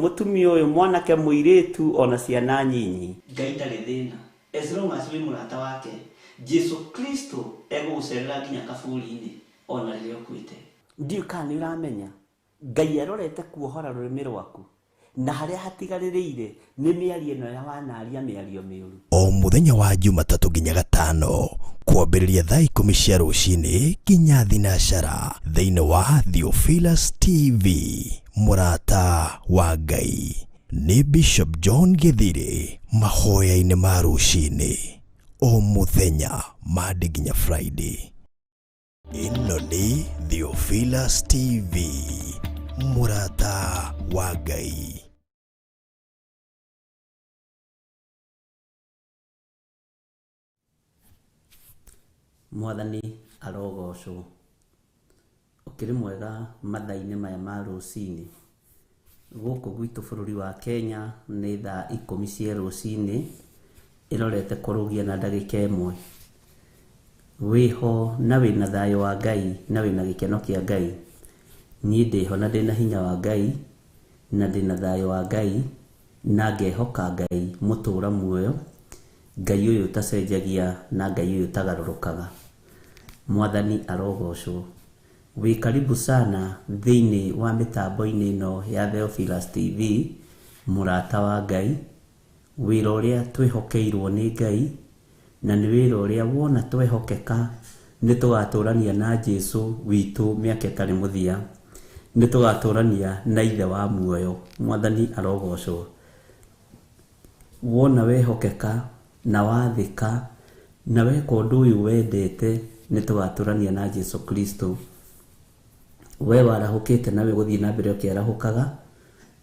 mũtumia ũyũ, mwanake, mũirĩtu, ona ciana nyinyi. Ngai ndarĩ thĩna as long as wĩ mũrata wake. Jesu Kristo egũgũcerera nginya kaburi-inĩ ona rĩrĩa ũkuĩte. Ndiũĩ kana nĩ ũramenya Ngai arorete kuohora rũrĩmĩ rwaku na harĩa hatigarĩrĩire nĩ mĩario ĩno ya wanaria mĩario mĩũru. O mũthenya wa Jumatatũ nginya Gatano kwambĩrĩria thaa 10 cia rũcinĩ nginya thinacara thĩinĩ wa Theophilus TV, mũrata wa Ngai nĩ Bishop John Githiri mahoya-inĩ ma rũcinĩ o mũthenya Monday nginya Friday. Ĩno nĩ Theophilus TV, mũrata wa Ngai. Mwathani arogocwo. Ũkĩrĩ mwega mathaa-inĩ maya ma rũcinĩ. Gũkũ gwitũ bũrũri wa Kenya nĩ thaa 10 cia rũcinĩ ĩrorete kũrũgia na ndagĩka 1. Wĩho na wĩna thayũ wa Ngai na wĩna gĩkeno kĩa Ngai. Niĩ ndĩho na ndĩna hinya wa Ngai na ndĩna thayũ wa Ngai na ngehoka Ngai mũtũra muoyo, Ngai ũyũ ũtacenjagia na Ngai ũyũ ũtagarũrũkaga. Mwathani arogocwo. Wĩ karibu sana thĩinĩ wa mĩtambo-inĩ ĩno ya Theophilus TV, mũrata wa Ngai, wĩra ũrĩa twĩhokeirwo nĩ Ngai, na nĩ wĩra ũrĩa wona twehokeka nĩ tũgatũrania na Jesu witũ mĩaka ĩtarĩ mũthia, nĩ tũgatũrania na Ithe wa muoyo. Mwathani arogocwo. Wona wehokeka na wathĩka na weka ũndũ ũyũ wendete, nĩ tũgatũrania na Jesu Kristo. We warahũkĩte na we gũthiĩ na mbere ũkĩarahũkaga,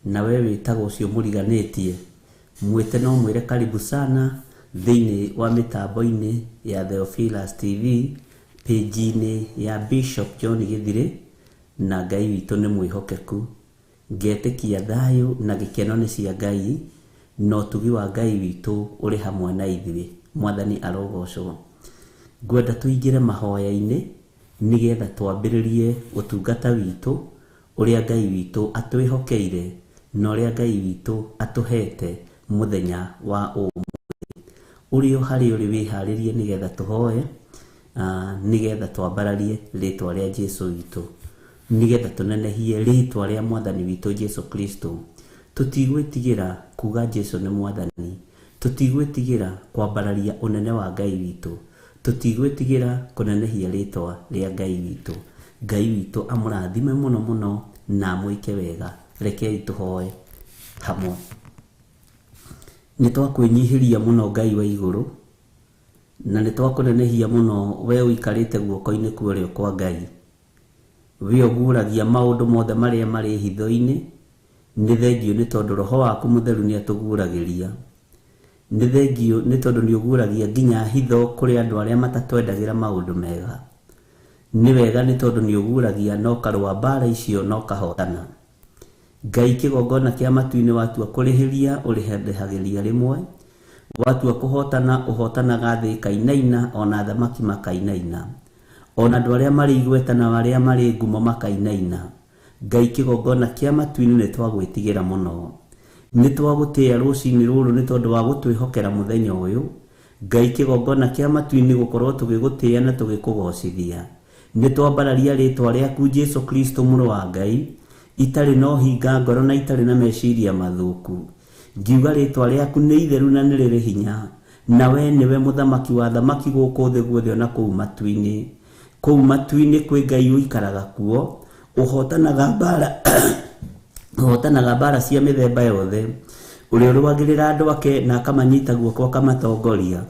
na we wĩtagwo ũcio mũriganĩtie, mwĩte no mwĩre karibu sana thĩinĩ wa mĩtambo-inĩ ya Theophilus TV, page-inĩ ya Bishop John Githiri, na Ngai witũ nĩ mwĩhokeku. Ngetĩkia thayũ na gĩkeno nĩ cia Ngai, na ũtugi wa Ngai witũ ũrĩ hamwe na ithuĩ. Mwathani arogocwo. Ngwenda tũingĩre mahoya-inĩ nĩgetha twambĩrĩrie ũtungata witũ ũrĩa Ngai witũ atwĩhokeire na ũrĩa Ngai witũ atũhete mũthenya wa ũmũthĩ. Ũrĩ o harĩa ũrĩ wĩharĩrie nĩgetha tũhoe, nĩgetha twambararie rĩtwa rĩa Jesu witũ, nĩgetha tũnenehie rĩtwa rĩa Mwathani witũ Jesu Kristo. Tũtigwĩtigĩra kuga Jesu nĩ Mwathani, tũtigwĩtigĩra kwambararia ũnene wa Ngai witũ, tũtigwĩtigĩra kũnenehia rĩtwa rĩa Ngai witũ. Ngai witũ amũrathime mũno mũno na amwĩke wega. Rekei tũhoe hamwe. Nĩ twakwĩnyihĩria mũno Ngai wa igũrũ, na nĩ twakũnenehia mũno we ũikarĩte guoko-inĩ kwa ũrĩo kwa Ngai. We ũguũragia maũndũ mothe marĩa marĩ hitho-inĩ. Nĩ thengio nĩ tondũ Roho waku Mũtheru nĩ atũguũragĩria. Nĩ thengio nĩ tondũ nĩ ũguũragia nginya hitho kũrĩ andũ arĩa matatwendagĩra maũndũ mega. Nĩ wega nĩ tondũ nĩ ũguũragia na ũkarũa mbara icio na ũkahotana. Ngai kĩgongona kĩa matu-inĩ watua kũrĩhĩria ũrĩhĩrĩhagĩria rĩmwe, watua kũhotana ũhotanaga thĩ ĩkainaina ona athamaki makainaina, ona andũ arĩa marĩ igweta na arĩa marĩ ngumo makainaina. Ngai kĩgongona kĩa matu-inĩ nĩ twagwĩtigĩra mũno, nĩ twagũtĩĩa rũcinĩ rũrũ nĩ tondũ wa gũtwĩhokera mũthenya ũyũ. Ngai kĩgongona kĩa matu-inĩ gũkorwo tũgĩgũtĩĩa na tũgĩkũgocithia. Nĩ twambararia rĩtwa rĩaku Jesu Kristo mũrũ wa Ngai, itarĩ na ũhinga ngoro na itarĩ na meciria mathũku. Ngiuga rĩtwa rĩaku nĩ itheru na nĩ rĩrĩ hinya, na we nĩwe mũthamaki wa thamaki gũkũ thĩ guothe ona kũu matu-inĩ. Kũu matu-inĩ kwĩ Ngai ũikaraga kuo, ũhotanaga mbara ũhotanaga mbara cia mĩthemba yothe, ũrĩa ũrũagĩrĩra andũ ake na akamanyita guoko akamatongoria.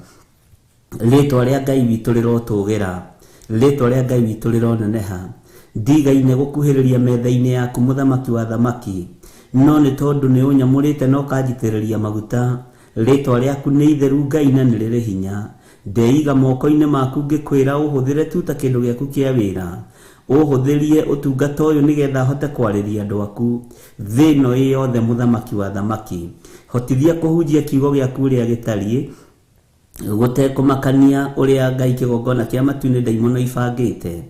Rĩtwa rĩa Ngai witũ rĩrotũgĩra, rĩtwa rĩa Ngai witũ rĩroneneha. Ndigaine gũkuhĩrĩria metha-inĩ yaku mũthamaki wa thamaki, no nĩ tondũ nĩ ũnyamũrĩte na ũkanjitĩrĩria maguta. Rĩtwa rĩaku nĩ itheru Ngai na nĩ rĩrĩ hinya. Ndeiga moko-inĩ maku ngĩkwĩra ũhũthĩre tu ta kĩndũ gĩaku kĩa wĩra, ũhũthĩrie ũtungata ũyũ nĩgetha hote kwarĩria andũ aku thĩ ĩno ĩ yothe. Mũthamaki wa thamaki, hotithia kũhunjia kiugo gĩaku ũrĩa gĩtariĩ, gũtekũmakania ũrĩa Ngai kĩgongona kĩa matu-inĩ ndaimono ibangĩte.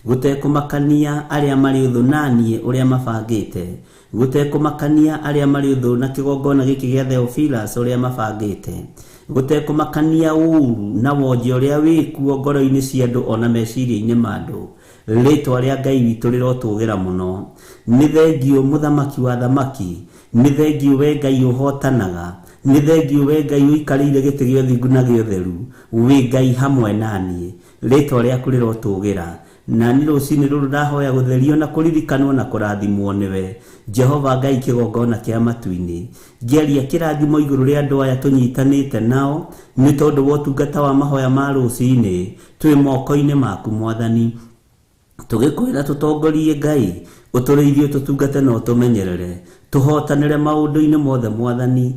Gũtekũmakania arĩa marĩ ũthũ naniĩ ũrĩa mabangĩte, gũtekũmakania arĩa marĩ ũthũ na kĩgongona gĩkĩ gĩa Theophilus ũrĩa mabangĩte, gũtekũmakania ũũru na wonje ũrĩa wĩkuo ngoro-inĩ cia andũ ona meciria-inĩ ma andũ, rĩtwa rĩa Ngai witũ rĩrotũgĩra mũno. Nĩ thengiũ mũthamaki wa thamaki, nĩ thengiũ we Ngai ũhotanaga, nĩ thengiũ we Ngai ũikarĩire gĩtĩ gĩa ũthingu na gĩa ũtheru, wĩ Ngai hamwe naniĩ, rĩtwa rĩaku rĩrotũgĩra. Na nĩ rũcinĩ rũrũ ndahoya gũtherio na kũririkanwo na kũrathimwo nĩwe Jehova Ngai kĩgongona kĩa matu-inĩ. Ngĩaria kĩrathimo igũrũ rĩa andũ aya tũnyitanĩte nao nĩ tondũ wa ũtungata wa mahoya ma rũcinĩ, twĩ moko-inĩ maku Mwathani. Tũgĩkwĩra tũtongorie Ngai, ũtũrĩithie, ũtũtungate na ũtũmenyerere, tũhotanĩre maũndũ-inĩ mothe Mwathani.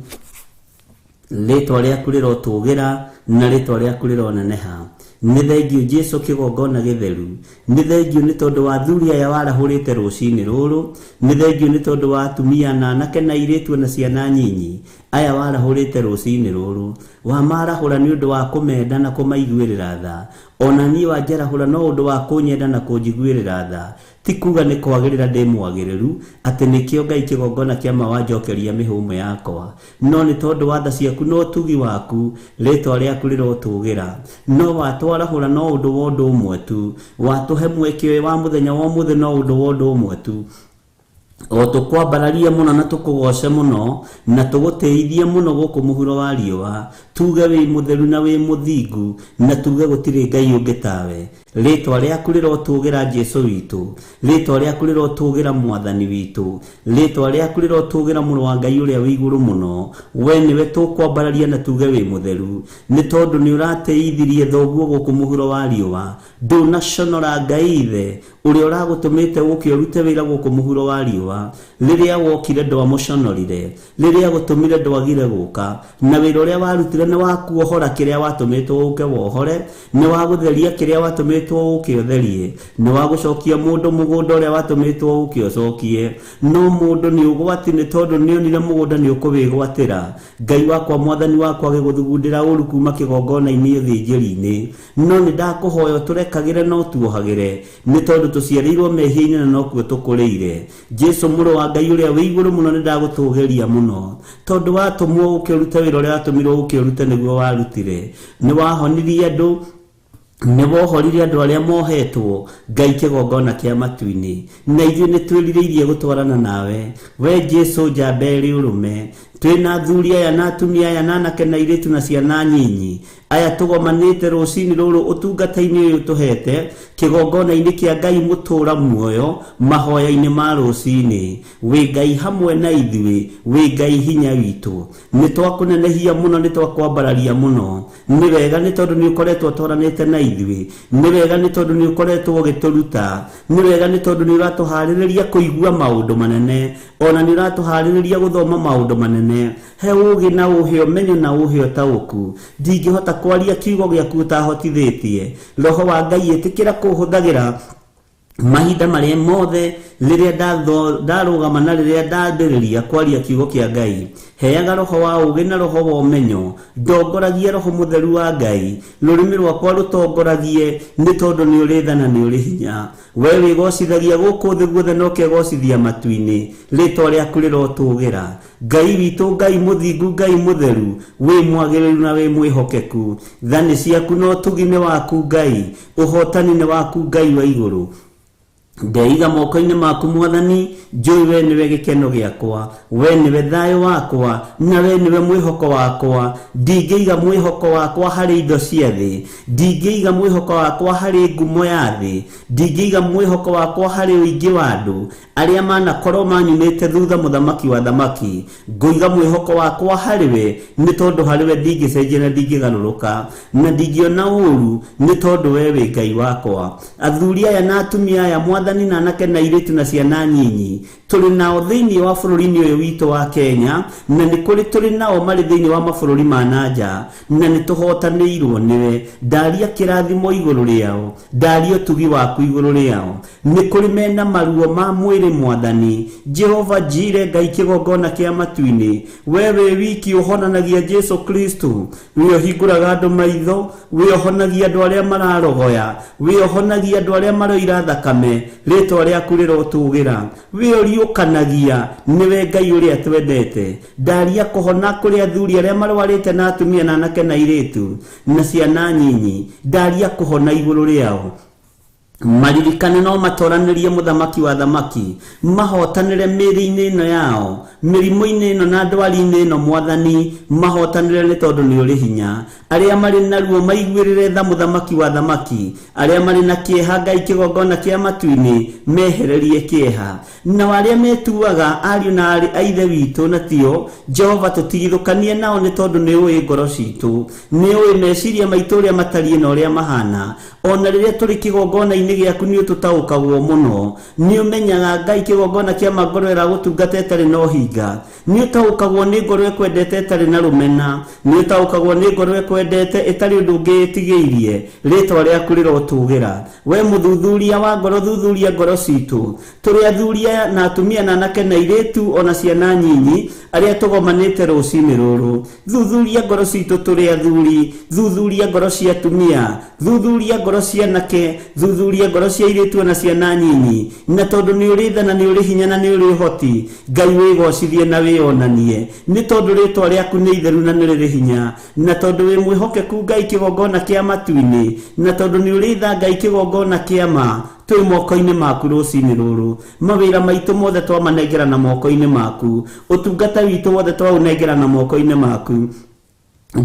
Rĩtwa rĩaku rĩrotũgĩra na rĩtwa rĩaku rĩroneneha. Nĩ thengiũ Jesu kĩgongona gĩtheru, nĩ thengiũ nĩ tondũ wa athuri aya warahũrĩte rũcinĩ rũrũ, nĩ thengiũ nĩ tondũ wa atumia na anake na airĩtu na ciana nyinyi aya warahũrĩte rũcinĩ rũrũ. Wamarahũra nĩ ũndũ wa kũmenda na kũmaiguĩrĩra tha, ona niĩ wanjarahũra no ũndũ wa kũnyenda na kũnjiguĩrĩra tha. Ti kuga nĩ kwagĩrĩra ndĩ mwagĩrĩru atĩ nĩkĩo Ngai kĩgongona kĩa ma wanjokeria mĩhũmũ yakwa, no nĩ tondũ wa tha ciaku na ũtugi waku, rĩtwa rĩaku rĩrotũgĩra. No watwarahũra no ũndũ wa ũndũ ũmwe tu, watũhe mweke ũyũ wa mũthenya wa ũmũthĩ no ũndũ wa ũndũ ũmwe tu, o tũkwambararie mũno na tũkũgoce mũno na tũgũtĩithie mũno gũkũ mũhuro wa riũa, tuge wĩ mũtheru na wĩ mũthingu, na tuge gũtirĩ Ngai ũngĩ tawe. Rĩtwa rĩaku rĩrotũgĩra Jesu witũ, rĩtwa rĩaku rĩrotũgĩra Mwathani witũ, rĩtwa rĩaku rĩrotũgĩra Mũrũ wa Ngai ũrĩa wĩ igũrũ mũno. We nĩwe tũkwambararia na tuge wĩ mũtheru, nĩ tondũ nĩ ũratĩithirie thoguo gũkũ mũhuro wa riũa. Ndũnaconora Ngai ithe ũrĩa ũragũtũmĩte ũke ũrute wĩra gũkũ mũhuro wa riũa. Rĩrĩa wokire ndwamũconorire, rĩrĩa gũtũmire ndwagire gũka, na wĩra ũrĩa warutire nĩ wa kuohora kĩrĩa watũmĩtwo ũke wohore, nĩ wa gũtheria kĩrĩa watũmĩtwo ũke ũtherie, nĩ wa gũcokia mũndũ mũgũnda ũrĩa watũmĩtwo ũke ũcokie. No mũndũ nĩ ũgwati nĩ tondũ nĩ onire mũgũnda nĩ ũkũwĩgwatĩra. Ngai wakwa Mwathani wakwa agĩgũthugundĩra ũru kuma kĩgongona-inĩ ũthĩnjĩri-inĩ. No nĩ ndakũhoya ũtũrekagĩre na ũtuohagĩre, nĩ tondũ tũciarĩirwo mehia-inĩ na nokuo tũkũrĩire. Jesu mũrũ wa Ngai ũrĩa wĩ igũrũ mũno, nĩ ndagũtũgĩria mũno tondũ watũmwo ũke ũrute wĩra ũrĩa watũmirwo ũke ũrute nĩguo warutire. Nĩ wahonirie andũ, nĩ wohorire andũ arĩa mohetwo, Ngai kĩgongona kĩa matu-inĩ, na ithuĩ nĩ twĩrirĩirie gũtwarana nawe we Jesu njamba ĩrĩ ũrũme. Twĩna athuri aya na atumia aya na anake na airĩtu na ciana nyinyi aya tũgomanĩte rũcinĩ rũrũ ũtungata-inĩ ũyũ tũhete kĩgongona-inĩ kĩa Ngai mũtũra muoyo mahoya-inĩ ma rũcinĩ. Wĩ Ngai hamwe na ithuĩ, wĩ Ngai hinya witũ. Nĩ twakũnenehia mũno, nĩ twakwambararia mũno. Nĩ wega nĩ tondũ nĩ ũkoretwo ũtwaranĩte na ithuĩ, nĩ wega nĩ tondũ nĩ ũkoretwo ũgĩtũruta, nĩ wega nĩ tondũ nĩ ũratũharĩrĩria kũigua maũndũ manene, ona nĩ ũratũharĩrĩria gũthoma maũndũ manene. He ũũgĩ na ũhe ũmenyo na ũhe ũtaũku. Ndingĩhota kwaria kiugo gĩaku ũtahotithĩtie. Roho wa Ngai ĩtĩkĩra kũhũthagĩra mahinda marĩa mothe rĩrĩa ndarũgama na rĩrĩa ndambĩrĩria kwaria kiugo kĩa Ngai. Heaga roho wa ũũgĩ na roho wa ũmenyo, ndongoragie roho mũtheru wa Ngai, rũrĩmĩ rwakwa rũtongoragie, nĩ tondũ nĩ ũrĩ tha na nĩ ũrĩ hinya. We wĩgocithagia gũkũ thĩ guothe na ũkegocithia matu-inĩ, rĩtwa rĩaku rĩrotũgĩra. Ngai witũ, Ngai mũthingu, Ngai mũtheru, wĩ mwagĩrĩru na wĩ mwĩhokeku. Tha nĩ ciaku na ũtugi nĩ waku Ngai, ũhotani nĩ waku Ngai wa igũrũ. Ndeiga moko-inĩ maku Mwathani, njũĩ we nĩwe gĩkeno gĩakwa, we nĩwe thayũ wakwa, na we nĩwe mwĩhoko wakwa. Ndingĩiga mwĩhoko wakwa harĩ indo cia thĩ, ndingĩiga mwĩhoko wakwa harĩ ngumo ya thĩ, ndingĩiga mwĩhoko wakwa harĩ ũingĩ wa andũ arĩa manakorwo manyumĩte thutha mũthamaki wa thamaki. Ngũiga mwĩhoko wakwa harĩ we, nĩ tondũ harĩ we ndingĩcenjia na ndingĩgarũrũka, na ndingĩona ũũru, nĩ tondũ we wĩ Ngai wakwa. Athuri aya na atumia aya Mwathani Mwathani na anake na airĩtu na ciana nyinyi tũrĩ nao thĩinĩ wa bũrũri-inĩ ũyũ witũ wa Kenya, na nĩ kũrĩ tũrĩ nao marĩ thĩinĩ wa mabũrũri ma nanja, na nĩ tũhotanĩirwo nĩwe. Ndaria kĩrathimo igũrũ rĩao, ndaria ũtugi waku igũrũ rĩao. Nĩ kũrĩ mena maruo ma mwĩrĩ Mwathani Jehova Jire, Ngai kĩgongona kĩa matu-inĩ, we wĩ wiki ũhonanagia Jesu Kristo, wĩ ũhingũraga andũ maitho, wĩ ũhonagia andũ arĩa mararogoya, wĩ ũhonagia andũ arĩa maroira thakame, rĩtwa rĩaku rĩrotũgĩra, wĩ ũriũkanagia, nĩwe Ngai ũrĩa twendete. Ndaria kũhona kũrĩ athuri arĩa marwarĩte na atumia na anake na airĩtu na ciana nyinyi, ndaria kũhona igũrũ rĩao. Maririkane no matoranĩrie mũthamaki wa thamaki, mahotanĩre mĩĩrĩ-inĩ ĩno yao, mĩrimũ-inĩ ĩno na ndwari-inĩ ĩno Mwathani, mahotanĩre nĩ tondũ nĩ ũrĩ hinya. Arĩa marĩ na ruo maiguĩrĩre tha mũthamaki wa thamaki, arĩa marĩ na kĩeha Ngai kĩgongona kĩa matu-inĩ mehererie kĩeha. Nao arĩa metuaga ariũ na aarĩ a ithe witũ na tio, Jehova tũtigithũkanie nao nĩ tondũ nĩ ũĩ ngoro citũ, nĩ ũĩ meciria maitũ ũrĩa matariĩ na ũrĩa mahana. Ona rĩrĩa tũrĩ kĩgongona-inĩ gĩaku nĩ ũtũtaũkagwo mũno, nĩ ũmenyaga Ngai kĩgongona kĩa ma ngoro ĩragũtungata ĩtarĩ na ũhinga, nĩ ũtaũkagwo nĩ ngoro ĩkwendete ĩtarĩ na rũmena, nĩ ũtaũkagwo nĩ ngoro ĩkwendete ĩtarĩ ũndũ ũngĩ ĩtigĩirie, rĩtwa rĩaku rĩrotũgĩra. We mũthuthuria wa ngoro, thuthuria ngoro citũ, tũrĩ athuri aya na atumia na anake na airĩtu ona ciana nyinyi arĩa tũgomanĩte rũcinĩ rũrũ, thuthuria ngoro citũ tũrĩ athuri, thuthuria ngoro cia atumia, thuthuria ngoro cia anake, thuthuria ngoro cia airĩtu ona ciana nyinyi, na tondũ nĩ ũrĩ tha na nĩ ũrĩ hinya na nĩ ũrĩ ũhoti, Ngai wĩgocithie na wĩonanie, nĩ tondũ rĩtwa rĩaku nĩ itheru na nĩ rĩrĩ hinya, na tondũ wĩ mwĩhokeku Ngai kĩgongona kĩa matu-inĩ, na tondũ nĩ ũrĩ tha Ngai kĩgongona kĩa ma, twĩ moko-inĩ maku rũcinĩ rũrũ. Mawĩra maitũ mothe twamanengera na moko-inĩ maku, ũtungata witũ wothe twaũnengera na moko-inĩ maku.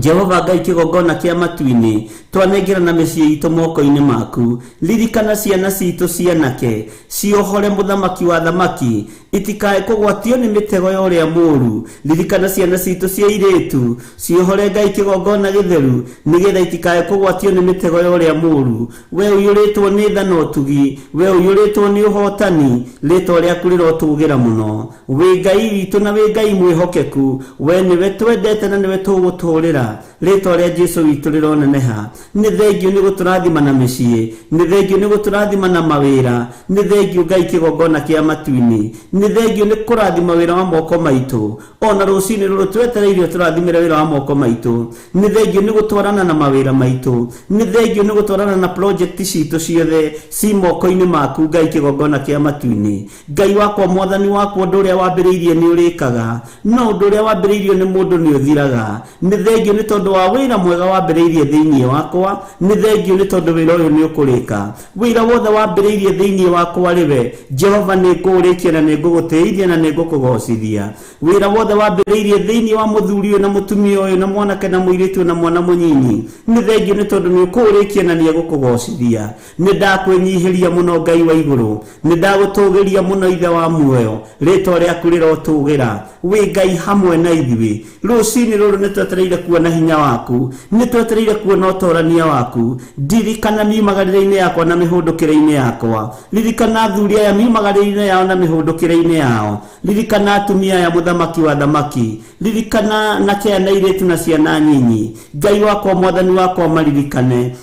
Jehova Ngai kĩgongona kĩa matu-inĩ, twanengera na mĩciĩ itũ moko-inĩ maku. Ririkana ciana citũ cianake, ciohore mũthamaki wa thamaki, itikae kũgwatio nĩ mĩtego ya ũrĩa mũũru. Ririkana ciana citũ cia airĩtu, ciohore Ngai kĩgongona gĩtheru, nĩgetha itikae kũgwatio nĩ mĩtego ya ũrĩa mũũru. We ũiyũrĩtwo nĩ tha na ũtugi, we ũiyũrĩtwo nĩ ũhotani, rĩtwa rĩaku rĩrotũgĩra mũno. Wĩ Ngai witũ na wĩ Ngai mwĩhokeku, we nĩwe twendete na nĩwe tũgũtũũrĩra, rĩtwa rĩa Jesu witũ rĩroneneha. Nĩ thengio nĩ gũtũrathima na mĩciĩ, nĩ thengio nĩ gũtũrathima na mawĩra, nĩ thengio Ngai kĩgongona kĩa matu-inĩ, nĩ thengio nĩ kũrathima wĩra wa moko maitũ. Ona rũcinĩ rũrũ twetereire tũrathimĩre wĩra wa moko maitũ. Nĩ thengio nĩ gũtwarana na mawĩra maitũ, nĩ thengio nĩ gũtwarana na project citũ ciothe ci moko-inĩ maku Ngai kĩgongona kĩa matu-inĩ. Ngai wakwa, Mwathani wakwa, ũndũ ũrĩa wambĩrĩirie nĩ ũrĩkaga, no ũndũ ũrĩa wambĩrĩirio nĩ mũndũ nĩ ũthiraga. Nĩ thengio nĩ tondũ wa wĩra mwega wambĩrĩirie thĩinĩ wakwa, nĩ thengio nĩ tondũ wĩra ũyũ nĩ ũkũrĩka. Wĩra wothe wambĩrĩirie thĩinĩ wakwa rĩwe Jehova nĩ ngũũrĩkia na nĩ ngũgũtĩithia na nĩ ngũkũgocithia. Wĩra wothe wambĩrĩirie thĩinĩ wa mũthuri ũyũ na mũtumia ũyũ na mwanake na mũirĩtu na mwana mũnyinyi, nĩ thengio nĩ tondũ nĩ ũkũũrĩkia na nĩ egũkũgocithia. Nĩ ndakwĩnyihĩria mũno Ngai wa igũrũ, nĩ ndagũtũgĩria mũno Ithe wa muoyo, rĩtwa rĩaku rĩrotũgĩra. Wĩ Ngai hamwe na ithuĩ. Rũcinĩ rũrũ nĩ twetereire kuona hinya waku, nĩ twetereire kuona ũtorania waku. Ndirikana miumagarĩre-inĩ yakwa na mĩhũndũkĩre-inĩ yakwa, ririkana athuri aya miumagarĩre-inĩ yao na mĩhũndũkĩre-inĩ yao, ririkana atumia aya mũthamaki wa thamaki, ririkana anake aya na airĩtu na ciana nyinyi. Ngai wakwa, Mwathani wakwa, maririkane.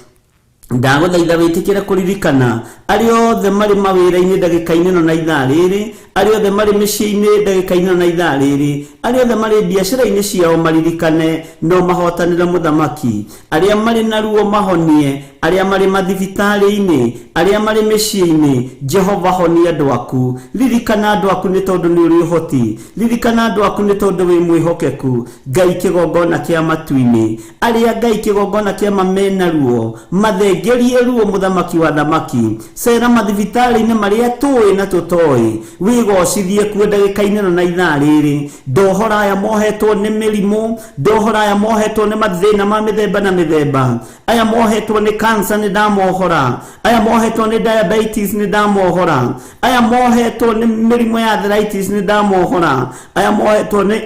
Ndagũthaitha wĩtĩkĩre kũririkana arĩa othe marĩ mawĩra-inĩ ndagĩka-inĩ ĩno na ithaa rĩrĩ, arĩa othe marĩ mĩciĩ-inĩ ndagĩka-inĩ ĩno na ithaa rĩrĩ, arĩa othe marĩ biacara-inĩ ciao maririkane no mahotanĩre mũthamaki, arĩa marĩ na ruo mahonie, arĩa marĩ mathibitarĩ-inĩ, arĩa marĩ mĩciĩ-inĩ, Jehova honia andũ aku. Ririkana andũ aku nĩ tondũ nĩ ũrĩ ũhoti, ririkana andũ aku nĩ tondũ wĩ mwĩhokeku. Ngai kĩgongona kĩa matu-inĩ, arĩa Ngai kĩgongona kĩa ma mena ruo mathengerie ruo mũthamaki wa thamaki, cera mathibitarĩ-inĩ marĩa tũĩ na tũtoĩ, wĩgocithie kuo ndagĩka-inĩ ĩno na ithaa rĩrĩ. Ndohora aya mohetwo nĩ mĩrimũ, ndohora aya mohetwo nĩ mathĩna ma mĩthemba na mĩthemba, aya mohetwo nĩ cancer nĩ ndamohora, aya mohetwo nĩ diabetes nĩ ndamohora, aya mohetwo nĩ mĩrimũ ya arthritis nĩ ndamohora, aya mohetwo nĩ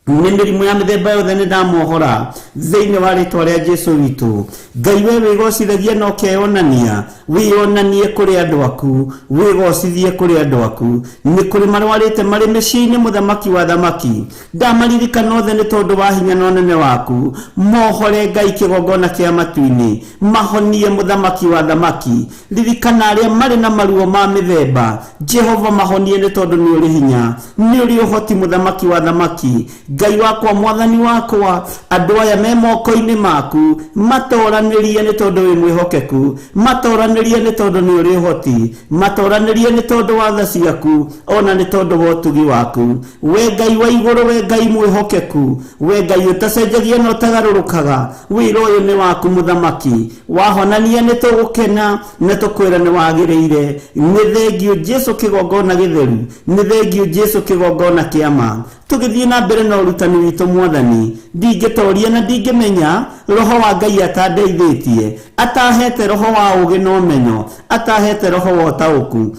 Nĩ mĩrimũ ya mĩthemba yothe nĩ ndamohora thĩinĩ wa rĩtwa rĩa Jesu witũ. Ngai we wĩgocithagia na ũkeyonania, wĩyonanie kũrĩ andũ aku, wĩgocithie kũrĩ andũ aku. Nĩ kũrĩ marwarĩte marĩ mĩciĩ-inĩ, mũthamaki wa thamaki, ndamaririkana othe nĩ tondũ wa hinya na ũnene waku. Mohore Ngai kĩgongona kĩa matu-inĩ, mahonie mũthamaki wa thamaki. Ririkana arĩa marĩ na maruo ma mĩthemba, Jehova mahonie nĩ tondũ nĩ ũrĩ hinya, nĩ ũrĩ ũhoti, mũthamaki wa thamaki. Ngai wakwa, mwathani wakwa, andũ aya me moko-inĩ maku, matoranĩrie nĩ tondũ wĩ mwĩhokeku, matoranĩrie nĩ tondũ nĩ ũrĩ ũhoti, matoranĩrie nĩ tondũ wa tha ciaku, ona nĩ tondũ wa ũtugi waku. We Ngai wa igũrũ, we Ngai mwĩhokeku, we Ngai ũtacenjagia na ũtagarũrũkaga, wĩra ũyũ nĩ waku mũthamaki. Wahonania nĩ tũgũkena na tũkwĩra nĩ wagĩrĩire. Nĩ thengio Jesu kĩgongona gĩtheru, nĩ thengio Jesu kĩgongona kĩa ma. Tũgĩthiĩ na mbere na ũrutani witũ mwathani, ndingĩtoria na ndingĩmenya roho wa Ngai atandeithĩtie, atahete roho wa ũũgĩ na ũmenyo, atahete roho wa ũtaũku.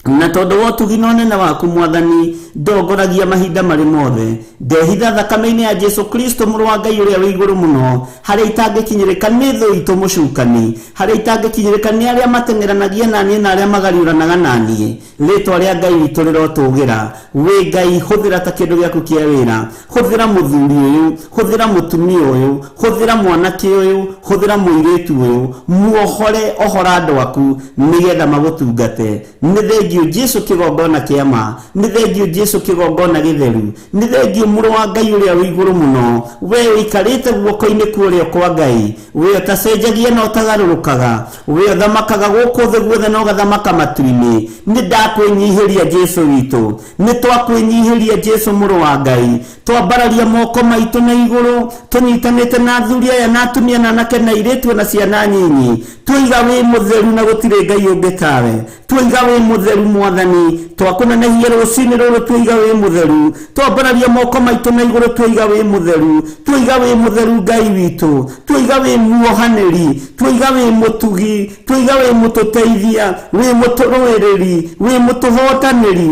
Na tondũ wa ũtugi na ũnene waku mwathani, ndongoragia mahinda marĩ mothe. Ndehitha thakame-inĩ ya Jesu Kristo mũrũ wa Ngai ũrĩa wĩ igũrũ mũno, harĩa itangĩkinyĩrĩka nĩ thũ itũ mũcukani, harĩa itangĩkinyĩrĩka nĩ arĩa mateng'eranagia na niĩ na arĩa magariũranaga na niĩ. Rĩtwa rĩa Ngai witũ rĩrotũgĩra. Wĩ Ngai, hũthĩra ta kĩndũ gĩaku kĩa wĩra, hũthĩra mũthuri ũyũ, hũthĩra mũtumia ũyũ, hũthĩra mwanake ũyũ, hũthĩra mũirĩtu ũyũ, muohore ohora andũ aku nĩgetha magũtungate. Nĩ thengio Jesu kĩgongona kĩa ma, nĩ thengio Jesu kĩgongona gĩtheru, nĩ thengio mũrũ wa Ngai ũrĩa wĩ igũrũ mũno, we ũikarĩte guoko-inĩ kwa ũrĩo kwa Ngai, we ũtacenjagia na ũtagarũrũkaga, we ũthamakaga gũkũ thĩ guothe na ũgathamaka matu-inĩ. Nĩ ndakwĩnyihĩria Jesu witũ, nĩ twakwĩnyihĩria Jesu mũrũ wa Ngai. Twambararia moko maitũ na igũrũ, tũnyitanĩte na athuri aya na atumia na anake na airĩtu na ciana nyinyi, twoiga wĩ mũtheru na gũtirĩ Ngai ũngĩ tawe. Twoiga wĩ mũtheru mwathani, twakũnenehia rũcinĩ rũrũ, twoiga wĩ mũtheru. Twambararia moko maitũ na igũrũ, twoiga wĩ mũtheru, twoiga wĩ mũtheru Ngai witũ, twoiga wĩ muohanĩri, twoiga wĩ mũtugi, twoiga wĩ mũtũteithia, wĩ mũtũrũĩrĩri, wĩ mũtũhotanĩri,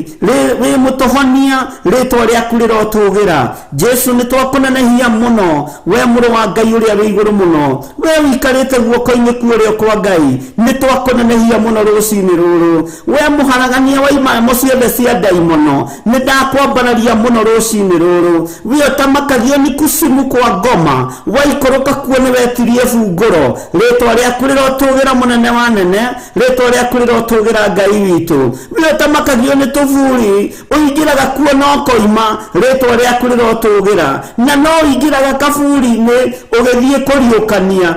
wĩ mũtũhonia. Rĩtwa rĩaku rĩrotũgĩra Jesu. Nĩ twakũnenehia mũno, we mũrũ wa Ngai ũrĩa wĩ igũrũ mũno, we ũikarĩte guoko-inĩ kwa ũrĩo kwa Ngai. Nĩ twakũnenehia mũno rũcinĩ rũrũ, we mũharagania wa imamo ciothe cia ndaimono. Nĩ ndakwambararia mũno rũcinĩ rũrũ, we ũtamakagio nĩ kucimu kwa ngoma, waikũrũka kuo nĩ wetirie bungũro. Rĩtwa rĩaku rĩrotũgĩra, mũnene wa nene, rĩtwa rĩaku rĩrotũgĩra Ngai witũ. We ũtamakagio nĩ tũburi, ũingĩraga kuo no koima, rĩtwa rĩaku rĩrotũgĩra. Na no ũingĩraga kaburi-inĩ ũgĩthiĩ kũriũkania,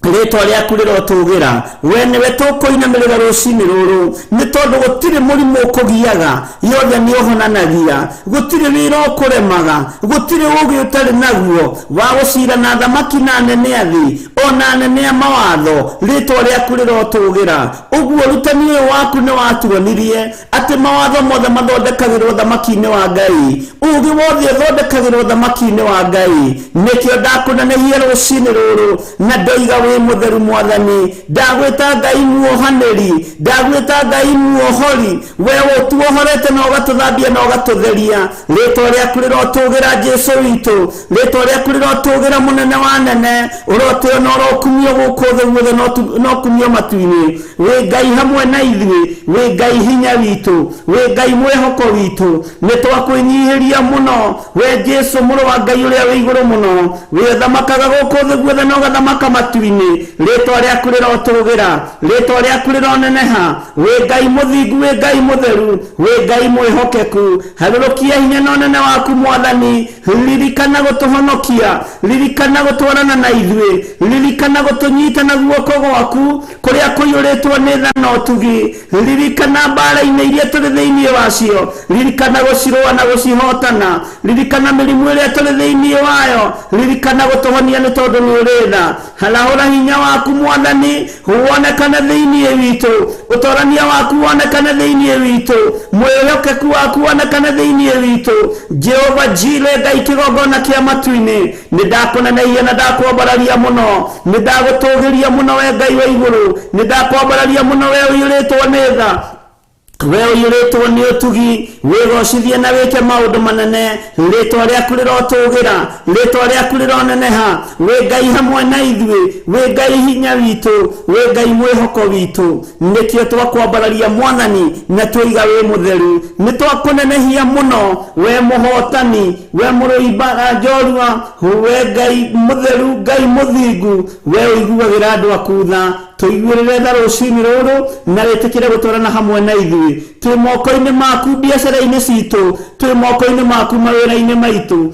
rĩtwa rĩaku rĩrotũgĩra. We nĩwe tũkũinamĩrĩra rũcinĩ rũrũ, nĩ tondũ gũtirĩ mũrimũ ũkũgiaga, yothe nĩ ũhonanagia. Gũtirĩ wĩra ũkũremaga, gũtirĩ ũgĩ ũtarĩ naguo wa gũcira na thamaki na anene a thĩ ona anene a mawatho. Rĩtwa rĩaku rĩrotũgĩra. Ũguo ũrutani ũyũ waku nĩ watuonirie atĩ mawatho mothe mathondekagĩrwo thamaki-inĩ wa Ngai, ũgĩ wothe ũthondekagĩrwo thamaki-inĩ wa Ngai. Nĩkĩo ndakũnenehia rũcinĩ rũrũ na ndoiga wĩ mũtheru mwathani. Ndagwĩta Ngai muohanĩri, ndagwĩta Ngai muohori, we ũtuohorete na ũgatũthambia na ũgatũtheria. Rĩtwa rĩaku rĩrotũgĩra Jesu witũ, rĩtwa rĩaku rĩrotũgĩra, mũnene wa nene. Ũrotĩo na ũrokumio gũkũ thĩ guothe na ũkumio matu-inĩ. Wĩ Ngai hamwe na ithuĩ, wĩ Ngai hinya witũ, wĩ Ngai mwĩhoko witũ. Nĩ twakwĩnyihĩria mũno, we Jesu mũrũ wa Ngai ũrĩa wĩ igũrũ mũno, wĩ ũthamakaga gũkũ thĩ guothe na ũgathamaka matu-inĩ. Rĩtwa rĩaku rĩrotũgĩra, rĩtwa rĩaku rĩroneneha. Wĩ Ngai mũthingu, wĩ Ngai mũtheru, wĩ Ngai mwĩhokeku. Harũrũkia hinya na ũnene waku mwathani. Ririkana gũtũhonokia, ririkana gũtwarana na ithuĩ, ririkana gũtũnyita na guoko gwaku kũrĩa kũiyũrĩtwo nĩ tha na ũtugi. Ririkana mbara-inĩ iria tũrĩ thĩinĩ wacio, ririkana gũcirũa na gũcihotana. Ririkana mĩrimũ ĩrĩa tũrĩ thĩinĩ wayo, ririkana gũtũhonia nĩ tondũ nĩ ũrĩ tha. Harahũra hinya waku mwathani, wonekane thĩinĩ witũ, ũtorania waku wonekane thĩinĩ witũ, mwĩhokeku waku wonekane thĩinĩ witũ. Jehova Jire, Ngai kĩgongona kĩa matu-inĩ, nĩ ndakũnenehia na ndakwambararia mũno, nĩ ndagũtũgĩria mũno, we Ngai wa igũrũ, nĩ ndakwambararia mũno, we ũiyũrĩtwo nĩ tha. We ũiyũrĩtwo nĩ ũtugi, wĩgocithie na wĩke maũndũ manene. Rĩtwa rĩaku rĩrotũgĩra, rĩtwa rĩaku rĩroneneha. Wĩ Ngai hamwe na ithuĩ, wĩ Ngai hinya witũ, wĩ Ngai mwĩhoko witũ. Nĩkĩo twakwambararia Mwathani na twoiga wĩ mũtheru. Nĩ twakũnenehia mũno, we mũhotani, we mũrũi mbara njorua, we Ngai mũtheru, Ngai mũthingu, we ũiguagĩra andũ aku tha. Tũiguĩrĩre tha rũcinĩ rũrũ na wĩtĩkĩre gũtwarana hamwe na ithuĩ. Twĩ moko-inĩ maku biacara-inĩ citũ, twĩ moko-inĩ maku mawĩra-inĩ maitũ,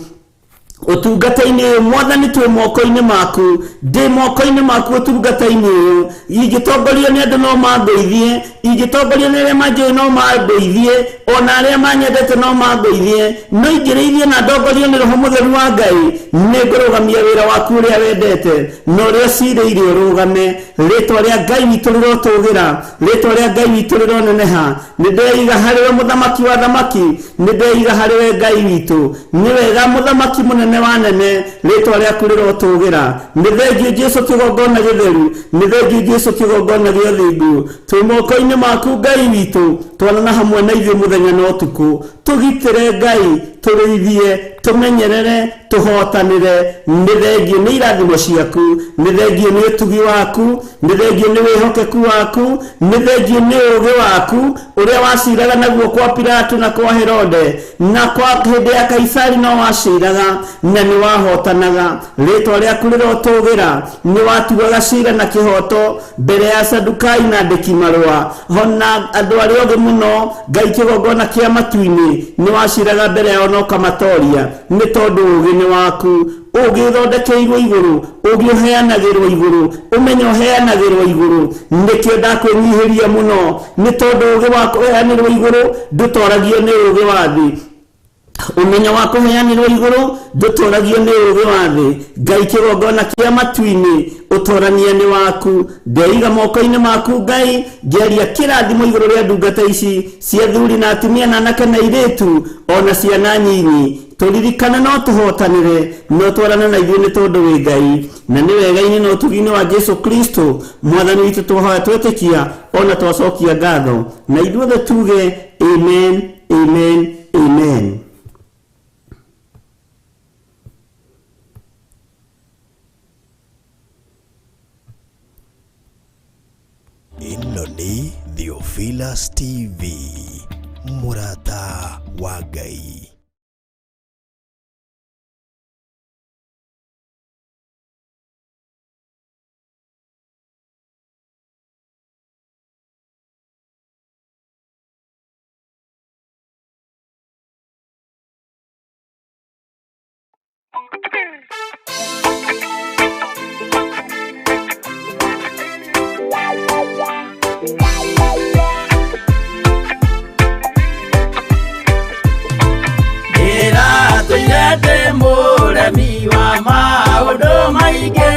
ũtungata-inĩ ũyũ Mwathani, twĩ moko-inĩ maku. Ndĩ moko-inĩ maku ũtungata-inĩ ũyũ. Ingĩtongorio nĩ andũ no mangũithie, ingĩtongorio nĩ arĩa manjũĩ no mangũithie, ona arĩa manyendete no mangũithie, no ingĩrĩithie na ndongorio nĩ Roho Mũtheru wa Ngai, nĩ ngũrũgamia wĩra waku ũrĩa wendete na ũrĩa ũcirĩire ũrũgame. Rĩtwa rĩa Ngai witũ rĩrotũgĩra, rĩtwa rĩa Ngai witũ rĩroneneha. Nĩ ndeiga harĩ we mũthamaki wa thamaki, nĩ ndeiga harĩ we Ngai witũ. Nĩ wega mũthamaki mũnene wa nene, rĩtwa rĩaku rĩrotũgĩra. Nĩ thengiũ Jesu kĩgongona gĩtheru, nĩ thengiũ Jesu kĩgongona gĩa ũthingu. Twĩ moko-inĩ maku Ngai witũ, twarana hamwe na ithuĩ mũthenya na ũtukũ. Tũgitĩre Ngai, tũrĩithie, tũmenyerere, tũhotanĩre. Nĩ thengiũ nĩ irathimo ciaku, nĩ thengiũ nĩ ũtugi waku, nĩ thengiũ nĩ wĩhokeku waku, nĩ thengiũ nĩ ũũgĩ waku ũrĩa waciraga naguo kwa Pilato na kwa Herode na kwa hĩndĩ ya Kaisari, no waciraga na nĩ wahotanaga. Rĩtwa rĩaku rĩrotũgĩra. Nĩ watuaga cira na kĩhoto mbere ya Sadukai na andĩki marũa hona andũ arĩa ogĩ mũno. Ngai kĩgongona kĩa matu-inĩ, nĩ waciraga mbere yao na ũkamatoria, nĩ tondũ ũũgĩ nĩ waku. Ũũgĩ ũthondekeirwo igũrũ, ũũgĩ ũheanagĩrwo igũrũ, ũmenyo ũheanagĩrwo igũrũ. Nĩkĩo ndakwĩnyihĩria mũno, nĩ tondũ ũũgĩ wa kũheanĩrwo igũrũ ndũtoragio nĩ ũũgĩ wa thĩ. Ũmenyo wa kũheanĩrwo igũrũ ndũtoragio nĩ ũũgĩ wa thĩ. Ngai kĩgongona kĩa matu-inĩ, ũtorania nĩ waku. Ndeiga moko-inĩ maku Ngai, ngĩaria kĩrathimo igũrũ rĩa ndungata ici cia thuri na atumia na anake na airĩtu ona ciana nyinyi. Tũririkane no tũhotanĩre, no twarane na ithuĩ, nĩ tondũ wĩ Ngai. Na nĩ wega-inĩ na ũtugi-inĩ wa Jesu Kristo Mwathani witũ twahoya, twetĩkia ona twacokia ngatho, na ithuothe tuge amen, amen, amen. Ĩno nĩ Theophilus TV, mũrata wa Ngai. Ndĩratũire ndĩ mũremi wa maũndũ maingĩ,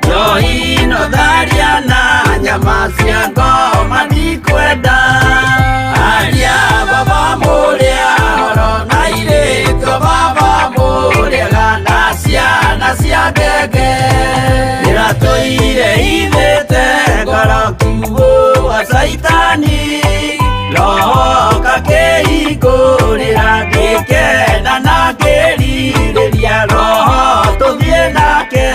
njohi no tharia na nyama cia ngoma ndikwenda. Aria baba mũrĩa horo na irĩtwo baba mũrĩega na ciana cia ngenge. Ndĩratũire ithĩte ngoro kiugũ wa caitani, roho kakĩhingũrĩra ngĩkena na ngĩrirĩria roho tũthiĩ nake.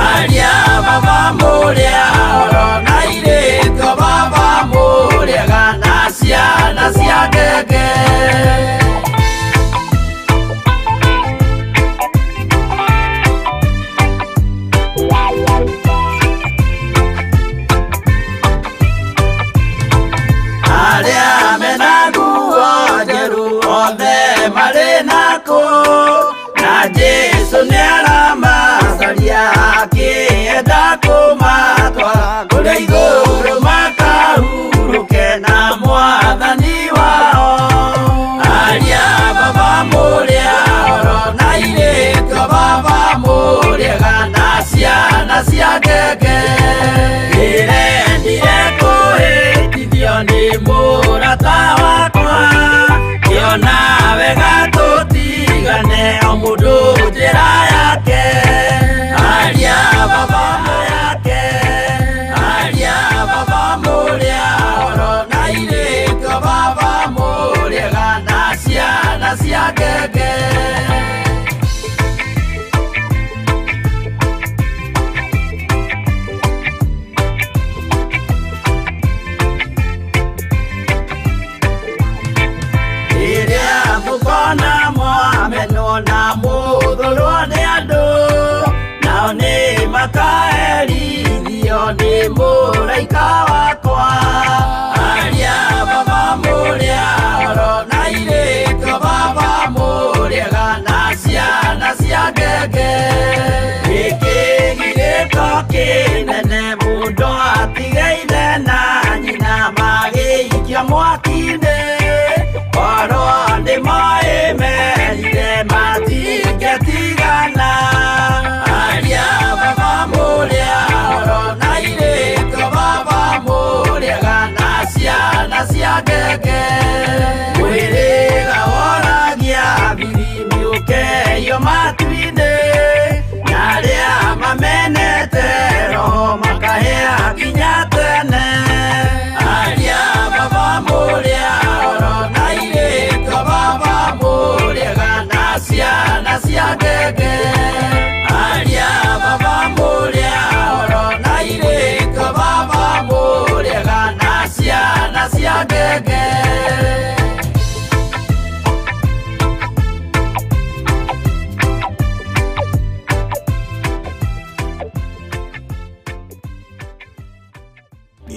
Aria baba mũrĩa horo na irĩtwo baba mũrĩega na ciana cia ngenge. Arĩa mena nguo njerũ othe marĩ nakũ, na Jesũ nĩaramacaria akĩenda kũmatwara kũrĩa igũrũ makahurũke na Mwathani wao. Aria baba mũrĩa horo na irĩtwo baba mũrĩega na ciana cia ngenge. Ndĩrendire kũhĩtithio nĩ mũrata wakwa, ngĩona wega tũtigane. cia ngenge. Rĩrĩa mũkona mwamenwo na mũthũrwo nĩ andũ, nao nĩ makaherithio nĩ mũraika wakwa. Aria baba mũrĩa oro na airĩtu baba mũrĩega na ciana cia ngenge. Gĩkĩ gĩgĩko kĩnene mũndũ atige ithe na nyina magĩikio mwaki-inĩ. Korwo nĩ moĩ merire matingĩtigana. Aria baba mũrĩa oro na airĩtu baba mũrĩega na ciana cia ngenge. Mwĩrĩga woragia biribiri ũkeyo matu-inĩ, na arĩa mamenete roho makahĩa nginya tene. Aria baba mũrĩa oro na airĩtu baba mũrĩega na ciana cia ngenge. Aria baba mũrĩa oro na airĩtu baba mũrĩega na ciana cia ngenge.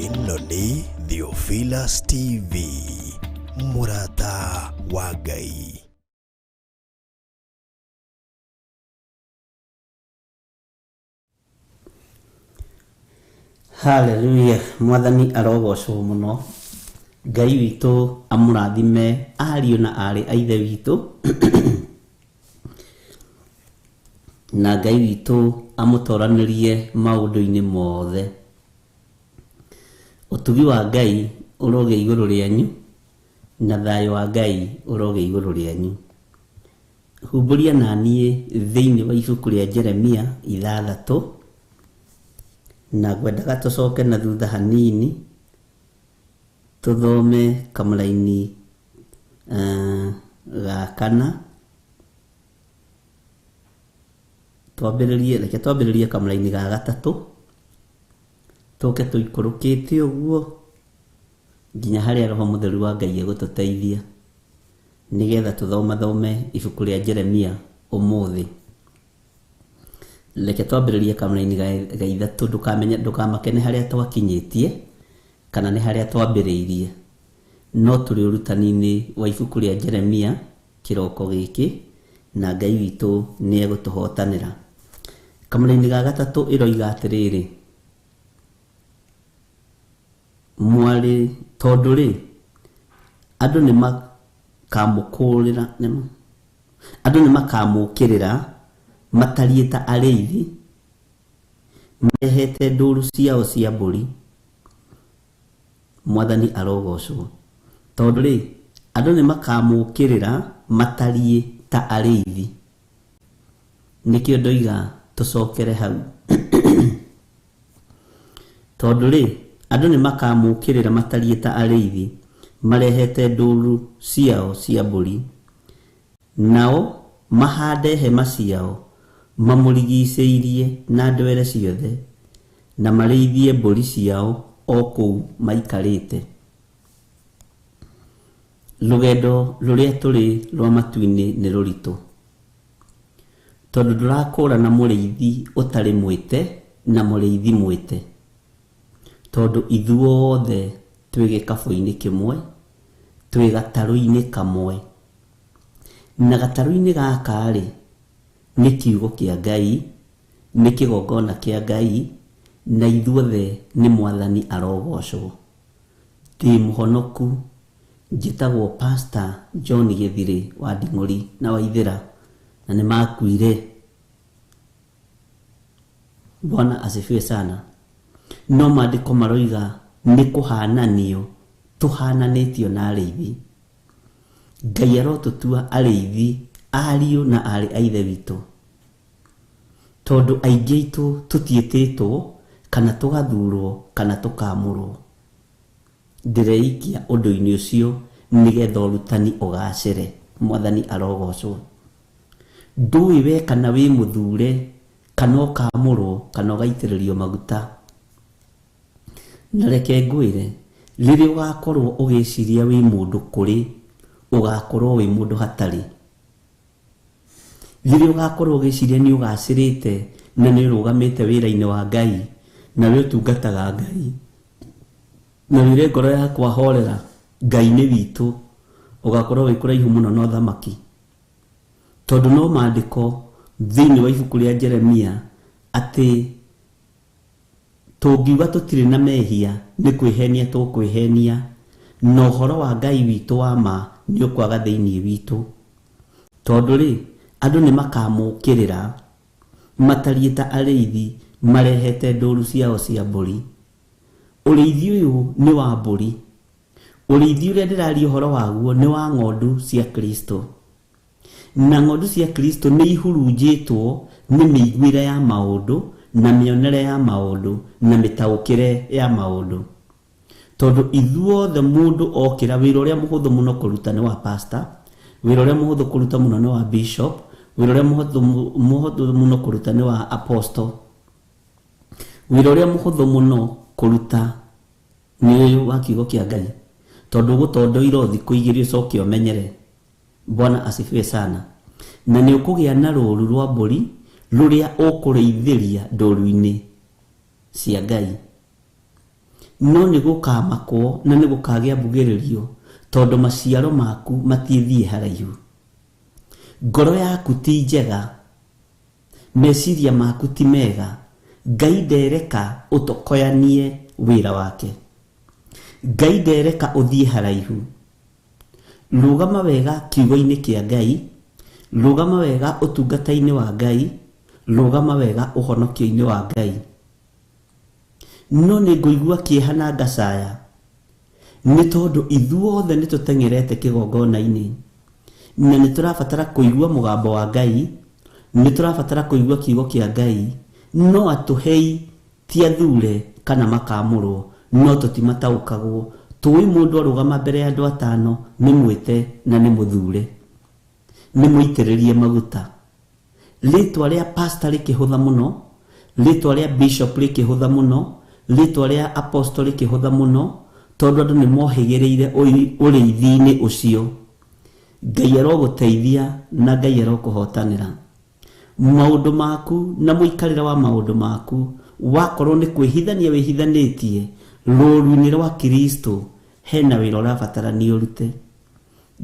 Ĩno nĩ Theophilus TV, mũrata wa Ngai. Haleluya, mwathani arogocwo mũno. Ngai witũ amũrathime ariũ na aarĩ a ithe witũ na Ngai witũ amũtoranĩrie maũndũ-inĩ mothe. Ũtugi wa Ngai ũrogĩa igũrũ rĩanyu na thayũ wa Ngai ũrogĩa igũrũ rĩanyu. Humbũria na niĩ thĩinĩ wa ibuku rĩa Jeremia 6, na ngwendaga tũcoke na thutha hanini tũthome kamũraini ga kana. Twambĩrĩrie, reke twambĩrĩrie kamũraini ga gatatũ, tũke tũikũrũkĩte ũguo nginya harĩa Roho Mũtheru wa Ngai egũtũteithia nĩgetha tũthomathome ibuku rĩa Jeremia ũmũthĩ. Reke twambĩrĩrie kamũraini ga ithatũ, ndũkamenye, ndũkamake nĩ harĩa twakinyĩtie kana nĩ harĩa twambĩrĩirie, no tũrĩ ũrutani-inĩ wa ibuku rĩa Jeremia kĩroko gĩkĩ, na Ngai witũ nĩ egũtũhotanĩra. Kamũraini ga gatatũ ĩroiga atĩrĩrĩ, mwarĩ, tondũ rĩ andũ nĩ makamũkũrĩra, andũ nĩ makamũkĩrĩra matariĩ ta arĩithi marehete ndũru ciao cia mbũri. Mwathani arogocwo. Tondũ rĩ andũ nĩ makamũkĩrĩra matariĩ ta arĩithi. Nĩkĩo ndoiga tũcokere hau. Tondũ rĩ andũ nĩ makamũkĩrĩra matariĩ ta arĩithi marehete ndũru ciao cia mbũri, nao mahande hema ciao mamũrigicĩirie na ndwere ciothe, na marĩithie mbũri ciao o kũu maikarĩte. Rũgendo rũrĩa tũrĩ rwa matu-inĩ nĩ rũritũ, tondũ ndũrakũrana mũrĩithi ũtarĩ mwĩte na mũrĩithi mwĩte, tondũ ithuothe twĩ gĩkabũ-inĩ kĩmwe, twĩ gatarũ-inĩ kamwe, na gatarũ-inĩ gaka rĩ nĩ kiugo kĩa Ngai, nĩ kĩgongona kĩa Ngai, na ithuothe nĩ mwathani arogocwo. Ndĩ mũhonoku, njĩtagwo Pastor John Gĩthirĩ wa Nding'ũri na Waithĩra, na nĩ makuire. Bwana asifiwe sana. No maandĩko maroiga nĩ kũhananio tũhananĩtio na arĩithi. Ngai arotũtua arĩithi ariũ na aarĩ a ithe witũ, tondũ aingĩ aitũ tũtiĩtĩtwo kana tũgathurwo kana tũkamũrwo. Ndĩreikia ũndũ-inĩ ũcio nĩgetha ũrutani ũgacĩre. Mwathani arogocwo. Ndũĩ we kana wĩ mũthure kana ũkamũrwo kana ũgaitĩrĩrio maguta. Na reke ngwĩre, rĩrĩa ũgakorwo ũgĩciria wĩ mũndũ kũrĩ, ũgakorwo wĩ mũndũ hatarĩ. Rĩrĩa ũgakorwo ũgĩciria nĩ ũgacĩrĩte na nĩ ũrũgamĩte wĩra-inĩ wa Ngai na wĩ ũtungataga Ngai na wĩre ngoro yakwa horera, Ngai nĩ witũ, ũgakorwo wĩ kũraihu mũno na ũthamaki. Tondũ no maandĩko thĩinĩ wa ibuku rĩa Jeremia atĩ tũngiuga tũtirĩ na mehia nĩ kwĩhenia tũkwĩhenia, na ũhoro wa Ngai witũ wa ma nĩ ũkwaga thĩinĩ witũ. Tondũ rĩ, andũ nĩ makamũkĩrĩra matariĩ ta arĩithi marehete ndũru ciao cia mbũri. Ũrĩithi ũyũ nĩ wa mbũri. Ũrĩithi ũrĩa ndĩraria ũhoro waguo nĩ wa ng'ondu cia Kristo. Na ng'ondu cia Kristo nĩ ihurunjĩtwo nĩ mĩiguĩre ya maũndũ na mĩonere ya maũndũ na mĩtaũkĩre ya maũndũ. Tondũ ithuothe mũndũ okĩra, wĩra ũrĩa mũhũthũ mũno kũruta nĩ wa pastor, wĩra ũrĩa mũhũthũ kũruta mũno nĩ wa bishop, wĩra ũrĩa mũhũthũ mũno kũruta nĩ wa apostle. Wĩra ũrĩa mũhũthũ mũno kũruta nĩ ũyũ wa kiugo kĩa Ngai. Tondũ ũgũtondoirwo thikũ igĩrĩ ũcoke ũmenyere. Bwana asifiwe sana. Na nĩ ũkũgĩa na rũru rwa mbũri rũrĩa ũkũrĩithĩria ndũru-inĩ cia Ngai. No nĩ gũkamakwo na nĩ gũkagĩa mbugĩrĩrio tondũ maciaro maku matiĩthiĩ haraihu. Ngoro yaku ti njega, meciria maku ti mega. Ngai ndereka ũtokoyanie wĩra wake. Ngai ndereka ũthiĩ haraihu. Rũgama wega kiugo-inĩ kĩa Ngai, rũgama wega ũtungata-inĩ wa Ngai, rũgama wega ũhonokio-inĩ wa Ngai. No nĩ ngũigua kĩeha na ngacaya nĩ tondũ ithuothe nĩ tũteng'erete kĩgongona-inĩ na nĩ tũrabatara kũigua mũgambo wa Ngai, nĩ tũrabatara kũigua kiugo kĩa Ngai. No atũhei ti athure kana makamũrwo, no tũtimataũkagwo. Tũĩ mũndũ arũgama mbere ya andũ atano nĩ mwĩte na nĩ mũthure, nĩ mũitĩrĩrie maguta. Rĩtwa rĩa pastor rĩkĩhũtha mũno, rĩtwa rĩa bishop rĩkĩhũtha mũno, rĩtwa rĩa apostle rĩkĩhũtha mũno, tondũ andũ nĩ mohĩgĩrĩire ũrĩithi-inĩ ũcio. Ngai arogũteithia na Ngai arokũhotanĩra. Maũndũ maku na mũikarĩre wa maũndũ maku wakorwo nĩ kwĩhithania wĩhithanĩtie rũru-inĩ rwa Kristo, hena wĩra ũrabatarania ũrute.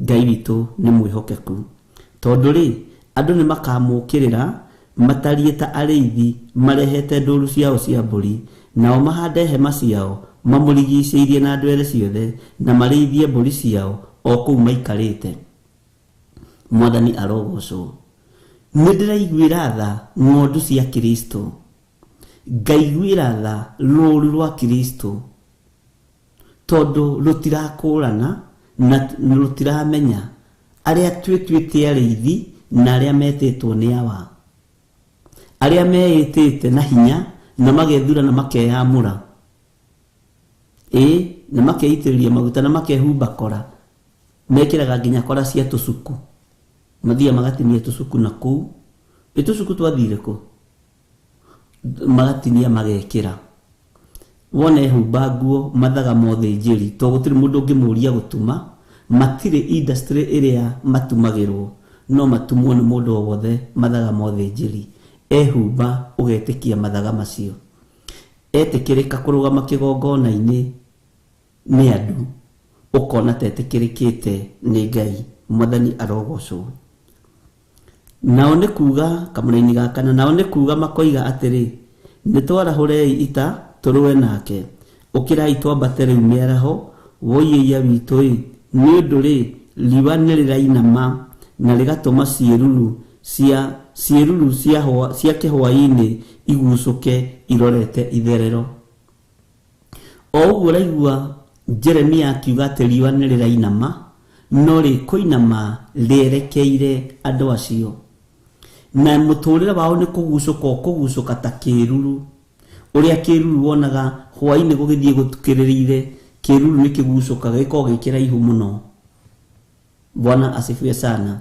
Ngai witũ nĩ mwĩhokeku. Tondũ rĩ, andũ nĩ makamũkĩrĩra matariĩ ta arĩithi marehete ndũru ciao cia mbũri, nao mahande hema ciao mamũrigicĩirie na ndwere ciothe na marĩithie mbũri ciao o kũu maikarĩte. Mwathani arogocwo. Nĩ ndĩraiguĩra tha ng'ondu cia Kristo, ngaiguĩra tha rũru rwa Kristo, tondũ rũtirakũrana na rũtiramenya arĩa twĩtuĩte arĩithi na arĩa metĩtwo nĩ awa, arĩa meĩtĩte na hinya na magethura na makeyamũra, ĩ na makeitĩrĩria maguta na makehumba kora, mekĩraga nginya kora cia tũcuku, mathiaga magatinia tũcuku na kũu. Ĩ tũcuku twathire kũ? Magatinia magekĩra. Wona ehumba nguo mathaga mothe njĩri, tondũ gũtirĩ mũndũ ũngĩmũria gũtuma. Matirĩ industry ĩrĩa matumagĩrwo, no matumwo nĩ mũndũ o wothe mathaga mothe njĩri. Ehumba ũgetĩkia mathaga macio. Etĩkĩrĩka kũrũgama kĩgongona-inĩ nĩ andũ, ũkona ta etĩkĩrĩkĩte nĩ Ngai. Mwathani arogocwo. Nao nĩ kuga kamũraini ga kana, nao nĩ kuga makoiga atĩrĩ, nĩ twarahũrei ita tũrũe nake, ũkĩrai twambate rĩu mĩaraho, woiĩia witũ ĩ, nĩ ũndũ rĩ, riũa nĩ rĩrainama na rĩgatũma ciĩruru cia kĩhwaĩ-inĩ igucũke irorete itherero. O ũguo ũraigua Jeremia akiuga atĩ riũa nĩ rĩrainama, no rĩkũinama rĩerekeire andũ acio. Na mũtũrĩre wao nĩ kũgucũka ũkũgucũka ta kĩruru. Ũrĩa kĩruru wonaga hwaĩ-inĩ gũgĩthiĩ gũtukĩrĩrĩire, kĩruru nĩ kĩgucũkaga gĩkoragwo gĩ kĩraihu mũno. Bwana asifiwe sana.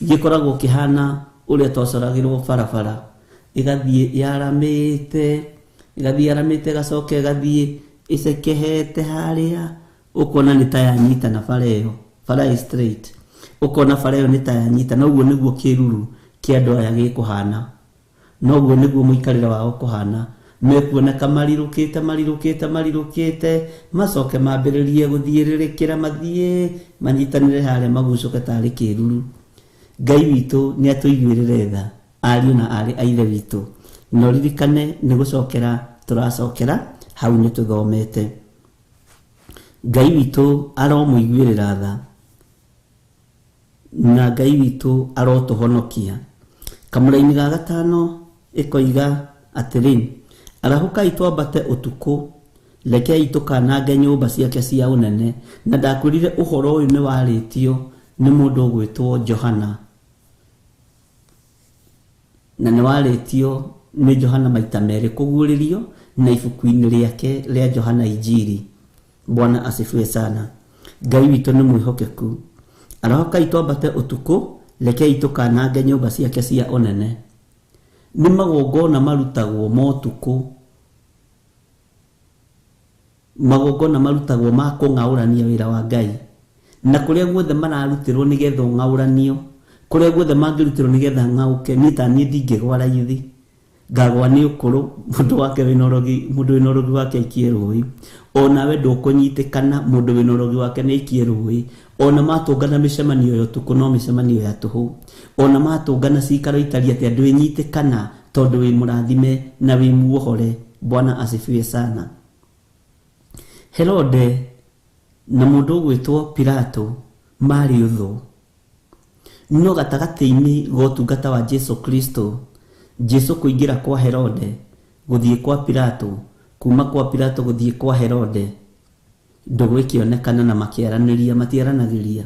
Gĩkoragwo kĩhana ũrĩa twacoragĩrwo barabara, ĩgathiĩ yaramĩte, ĩgathiĩ yaramĩte, ĩgacoka ĩgathiĩ ĩcekehete harĩa, ũkona nĩ ta yanyitana bara ĩyo, bara ĩ straight, ũkona bara ĩyo nĩ ta yanyitana. Ũguo nĩguo kĩruru kĩa andũ aya gĩkũhana, noguo nĩguo mũikarĩre wao kũhana. Mekuoneka marirũkĩte marirũkĩte marirũkĩte, macoke mambĩrĩrie gũthiĩrĩrĩkĩra, mathiĩ manyitanĩre harĩa, magucũke tarĩ kĩruru. Ngai witũ nĩ atũiguĩrĩre tha, ariũ na aarĩ a Ithe witũ. Na ũririkane nĩ gũcokera tũracokera hau nĩ tũthomete. Ngai witũ aromũiguĩrĩra tha, na Ngai witũ arotũhonokia. Kamũra-inĩ ga gatano ĩkoiga atĩrĩ, arahũkai twambate ũtukũ, rekei tũkanange nyũmba ciake cia ũnene. Na ndakwĩrire ũhoro ũyũ nĩ warĩtio nĩ mũndũ ũgwĩtwo Johana, na nĩ warĩtio nĩ Johana maita merĩ kũguũrĩrio na ibuku-inĩ rĩake rĩa Johana Injiri. Bwana asifiwe sana. Ngai witũ nĩ mwĩhokeku. Arahũkai twambate ũtukũ, rekei tũkanange nyũmba ciake cia ũnene. Nĩ magongona marutagwo ma ũtukũ, magongona marutagwo ma kũng'aũrania wĩra wa Ngai, na kũrĩa guothe mararutĩrwo nĩgetha ũng'aũranio, kũrĩa guothe mangĩrutĩrwo nĩgetha ng'aũke. Niĩ ta niĩ ndingĩgwa raithi, ngagwa nĩ ũkũrũ, mũndũ wake wĩna ũrogi, mũndũ wĩna ũrogi wake aikie rũĩ. Onawe ndũkũnyitĩkana, mũndũ wĩna ũrogi wake nĩ aikie rũĩ. Ona matũngana mĩcemanio ya ũtukũ no mĩcemanio ya tũhũ, ona matũngana cikaro itariĩ atĩa ndwĩnyitĩkana, tondũ wĩ mũrathime na wĩ muohore. Bwana asifiwe sana. Herode na mũndũ ũgwĩtwo Pilato marĩ ũthũ, no gatagatĩ-inĩ ga ũtungata wa Jesu Kristo, Jesu kũingĩra kwa Herode, gũthiĩ kwa Pilato, kuma kwa Pilato gũthiĩ kwa Herode, ndũgũ ĩkĩonekana na makĩaranĩria, matiaranagĩria,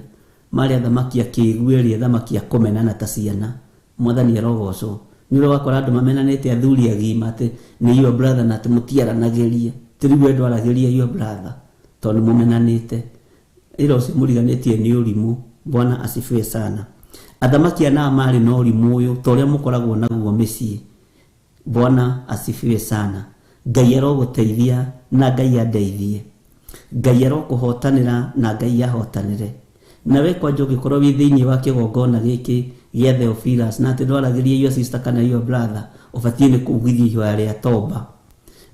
marĩ athamaki a kĩiguĩri, athamaki a kũmenana ta ciana. Mwathani arogocwo. Nĩ ũrĩ wakora andũ mamenanĩte, athuri agima, atĩ nĩ your brother, na atĩ mũtiaranagĩria, ti rĩu we ndwaragĩria your brother tondũ mũmenanĩte, ĩra ũcio mũriganĩtie nĩ ũrimũ. Bwana asifiwe sana. Athamaki ana marĩ na ũrimũ ũyũ ta ũrĩa mũkoragwo naguo mĩciĩ. Bwana asifiwe sana. Ngai arogũteithia na Ngai andeithie. Ngai arokũhotanĩra na Ngai ahotanĩre. Nawe kwanja ũngĩkorwo wĩ thĩinĩ wa kĩgongona gĩkĩ gĩa Theophilus na atĩ ndwaragĩria your sister kana your brother, ũbatiĩ nĩ kugithio ihoya rĩa toba,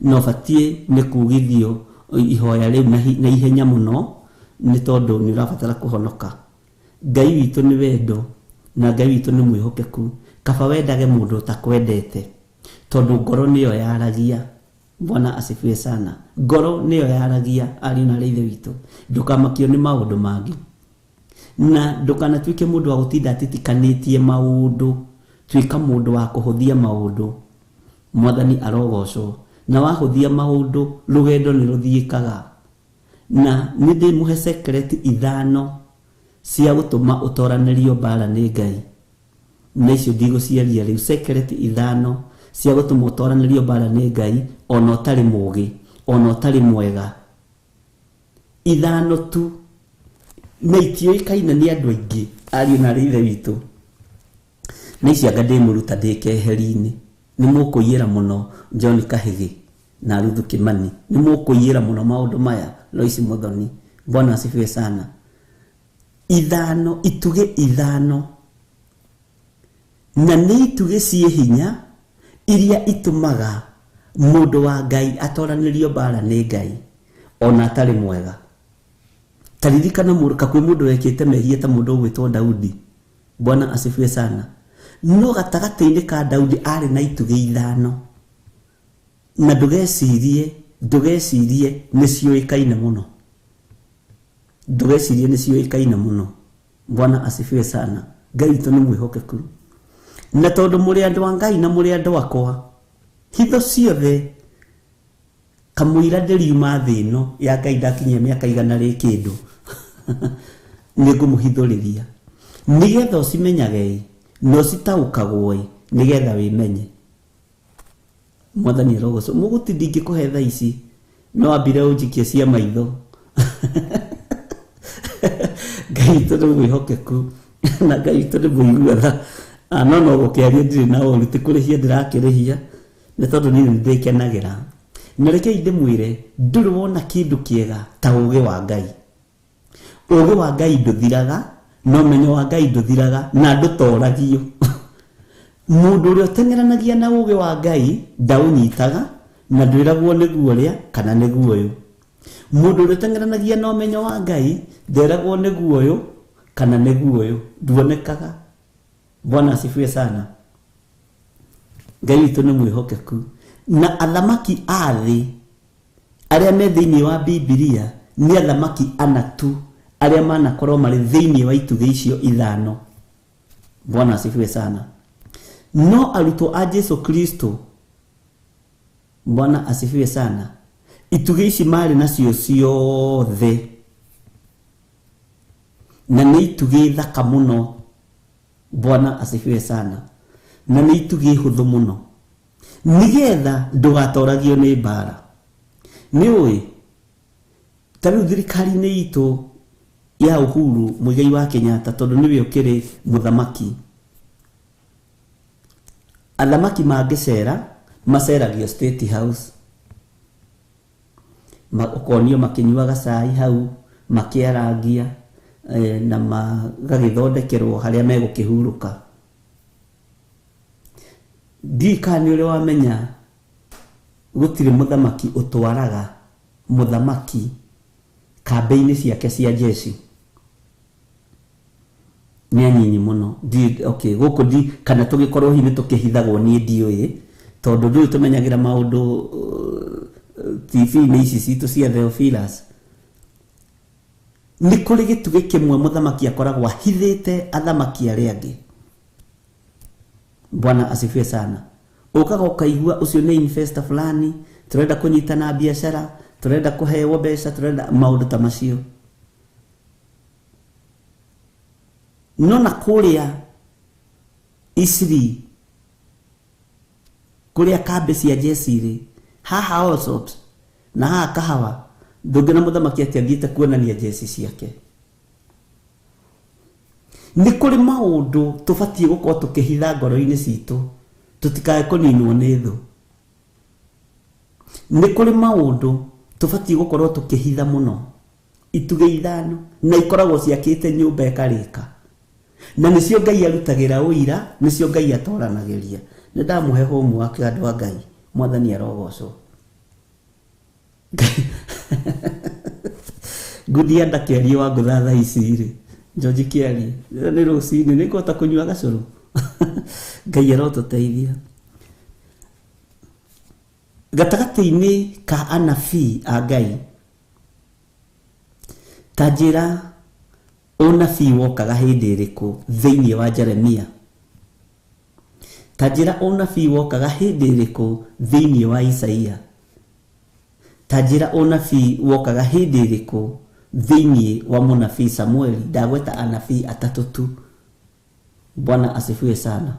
na ũbatiĩ nĩ kugithio ihoya rĩu na ihenya mũno, nĩ tondũ nĩ ũrabatara kũhonoka. Ngai witũ nĩ wendo na Ngai witũ nĩ mwĩhokeku. Kaba wendage mũndũ ũtakwendete, tondũ ngoro nĩyo yaragia. Bwana asifiwe sana. Ngoro nĩyo yaragia, ariũ na aarĩ a Ithe witũ. Ndũkamakio nĩ maũndũ mangĩ, na ndũkanatuĩke mũndũ wa gũtinda atitikanĩtie maũndũ. Tuĩka mũndũ wa kũhũthia maũndũ. Mwathani arogocwo. Na wahũthia maũndũ, rũgendo nĩ rũthiĩkaga. Na nĩ ndĩmũhe secret ithano cia gũtũma ũtoranĩrio mbara nĩ Ngai, na icio ndigũciaria rĩu. Secret ithano cia gũtũma ũtoranĩrio mbara nĩ Ngai, ona ũtarĩ mũgĩ, ona ũtarĩ mwega. Ithano tu, na itiũĩkaine nĩ andũ aingĩ, ariũ na aarĩ a Ithe witũ. Na ici anga ndĩmũruta ndĩ keheri-inĩ, nĩ mũkũiyĩra mũno John Kahĩgĩ na Ruthu Kimani, nĩ mũkũiyĩra mũno maũndũ maya. Lois Muthoni, Bwana asifiwe sana. Ithano, itugĩ ithano, na nĩ itugĩ ciĩ hinya iria itũmaga mũndũ wa Ngai atoranĩrio mbara nĩ Ngai ona atarĩ mwega. Taririkana kakwĩ mũndũ wekĩte mehia ta mũndũ ũgwĩtwo Daudi. Bwana asifiwe sana. No gatagatĩ-inĩ ka Daudi arĩ na itugĩ ithano, na ndũgecirie nĩ ciũĩkaine mũno, ndũgecirie nĩ ciũĩkaine mũno. Bwana asifiwe sana. Ngai witũ nĩ mwĩhokeku, na tondũ mũrĩ andũ a Ngai na mũrĩ andũ akwa, hitho ciothe kamũira ndĩriuma thĩ ĩno ya Ngai ndakinyia mĩaka 100 rĩ kĩndũ, nĩ ngũmũhithũrĩria nĩgetha ũcimenyage na ũcitaũkagwo nĩgetha wĩmenye. Mwathani arogocwo. Mũgũti ndingĩkũhe thaa ici, no ambire ũnjikie cia maitho. Ngai witũ nĩ mwĩhokeku na Ngai witũ nĩ mũigua tha. No no gũkĩaria ndirĩ na ũru, ti kũrĩhia ndĩrakĩrĩhia, nĩ tondũ niĩ nĩ ndĩkenagĩra. Na rekei ndĩmwĩre, ndũrĩ wona kĩndũ kĩega ta ũũgĩ wa Ngai. Ũũgĩ wa Ngai ndũthiraga, na ũmenyo wa Ngai ndũthiraga, na ndũtoragio. Mũndũ ũrĩa ũteng'eranagia na ũũgĩ wa Ngai ndaũnyitaga, na ndwĩragwo nĩguo ũrĩa kana nĩguo ũyũ. Mũndũ ũrĩa ũteng'eranagia na ũmenyo wa Ngai nderagwo nĩguo ũyũ kana nĩguo ũyũ, nduonekaga. Bwana asifiwe sana. Ngai witũ nĩ mwĩhokeku. Na athamaki a thĩ arĩa me thĩinĩ wa Bibilia nĩ athamaki ana tu arĩa manakorwo marĩ thĩinĩ wa itugĩ icio ithano. Bwana asifiwe sana. No arutwo a Jesu Kristo, Bwana asifiwe sana, itugĩ ici marĩ nacio ciothe, na nĩ itugĩ thaka mũno. Bwana asifiwe sana. Na nĩ itugĩ hũthũ mũno, nĩgetha ndũgatoragio nĩ mbara. Nĩ ũĩ ta rĩu thirikari-inĩ itũ ya Uhuru Muigai wa Kenyatta, tondũ nĩwe ũkĩrĩ mũthamaki, athamaki mangĩcera maceragio State House, ũkonio makĩnyuaga cai hau, makĩarangia, na magagĩthondekerwo harĩa megũkĩhurũka. Ndiũĩ kana nĩ ũrĩ wamenya gũtirĩ mũthamaki ũtwaraga mũthamaki kambĩ-inĩ ciake cia jeshi. Nĩ anyinyi mũno. Okay, gũkũ ndi kana tũgĩkorwo hihi nĩ tũkĩhithagwo niĩ ndiũĩ, tondũ ndũĩ tũmenyagĩra maũndũ TV-inĩ ici citũ cia Theophilus. Nĩ kũrĩ gĩtugĩ kĩmwe mũthamaki akoragwo ahithĩte athamaki arĩa angĩ. Bwana asifiwe sana. Ũkaga ũkaigua ũcio nĩ investor fulani, tũrenda kũnyitana biacara, tũrenda kũheo mbeca, tũrenda maũndũ ta macio. No na kũrĩa Isiri, kũrĩa kambĩ cia jeshi rĩ, haha Allsops na haha Kahawa, ndũngĩona mũthamaki atĩ athiĩte kuonania jeshi ciake. Nĩ kũrĩ maũndũ tũbatiĩ gũkorwo tũkĩhitha ngoro-inĩ citũ, tũtikae kũninwo nĩ thũ. Nĩ kũrĩ maũndũ tũbatiĩ gũkorwo tũkĩhitha mũno, itugĩ ithano, na ikoragwo ciakĩte nyũmba ĩkarĩka. Na nĩcio Ngai arutagĩra ũira, nĩcio Ngai atoranagĩria. Nĩ ndamũhe homework andũ a Ngai, Mwathani arogocwo. Ngũthiĩ ndakĩarie wa ngũtha thaa ici rĩ, George Kĩarie, nĩ rũcinĩ, nĩ ngũhota kũnyua gacũrũ. Ngai arotũteithia. Gatagatĩ-inĩ ka anabii a Ngai, ta njĩra ũnabii wokaga hĩndĩ ĩrĩkũ thĩinĩ wa Jeremia? Ta njĩra ũnabii wokaga hĩndĩ ĩrĩkũ thĩinĩ wa Isaia? Ta njĩra ũnabii wokaga hĩndĩ ĩrĩkũ thĩinĩ wa mũnabii Samueli? Ndagweta anabii atatũ tu. Bwana asifiwe sana.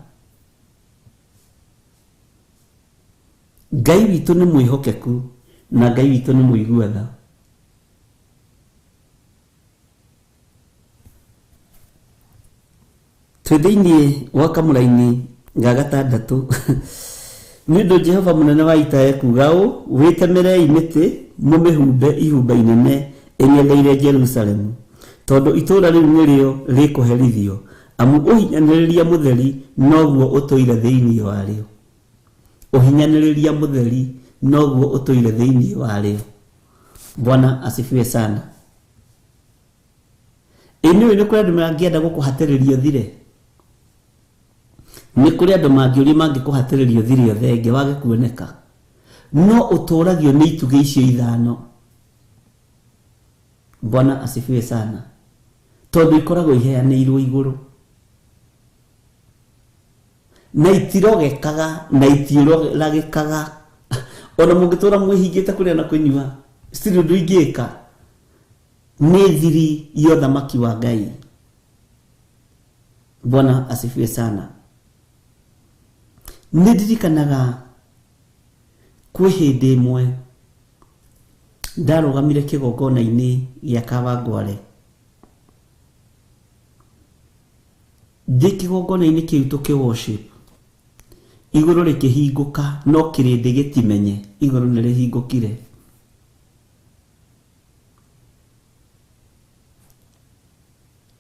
Ngai witũ nĩ mwĩhokeku na Ngai witũ nĩ mũigua tha. Twĩ thĩinĩ wa kamũraini ga gatandatũ. Nĩ ũndũ Jehova mũnene wa ita ekuuga ũũ, wĩtemerei mĩtĩ mũmĩhumbe ihumba inene ĩng'etheire Jerusalemu, tondũ itũũra rĩu nĩrĩo rĩkũherithio, amu ũhinyanĩrĩria mũtheri noguo ũtũire thĩinĩ warĩo. Ũhinyanĩrĩria mũtheri noguo ũtũire thĩinĩ warĩo. Bwana asifiwe sana. Ĩ nĩũĩ nĩ kũrĩ andũ mangĩenda gũkũhatĩrĩria ũthire? Nĩ kũrĩ andũ mangĩũria mangĩkũhatĩrĩria ũthire ũthenge wage kuoneka. No ũtũragio nĩ itugĩ icio ithano. Bwana asifiwe sana. Tondũ ikoragwo iheanĩirwo igũrũ, na itirogekaga na itiũragĩkaga. Ona mũngĩtũra mwĩhingĩte kũrĩa na kũnyua, citirĩ ũndũ ingĩka. Nĩ thiri ya ũthamaki wa Ngai. Bwana asifiwe sana. Nĩ ndirikanaga kwĩ hĩndĩ ĩmwe ndarũgamire kĩgongona-inĩ gĩa Kawangware. Ndĩ kĩgongona-inĩ kĩu tũkĩ worship, igũrũ rĩkĩhingũka, no kĩrĩndĩ gĩtimenye igũrũ nĩ rĩhingũkire.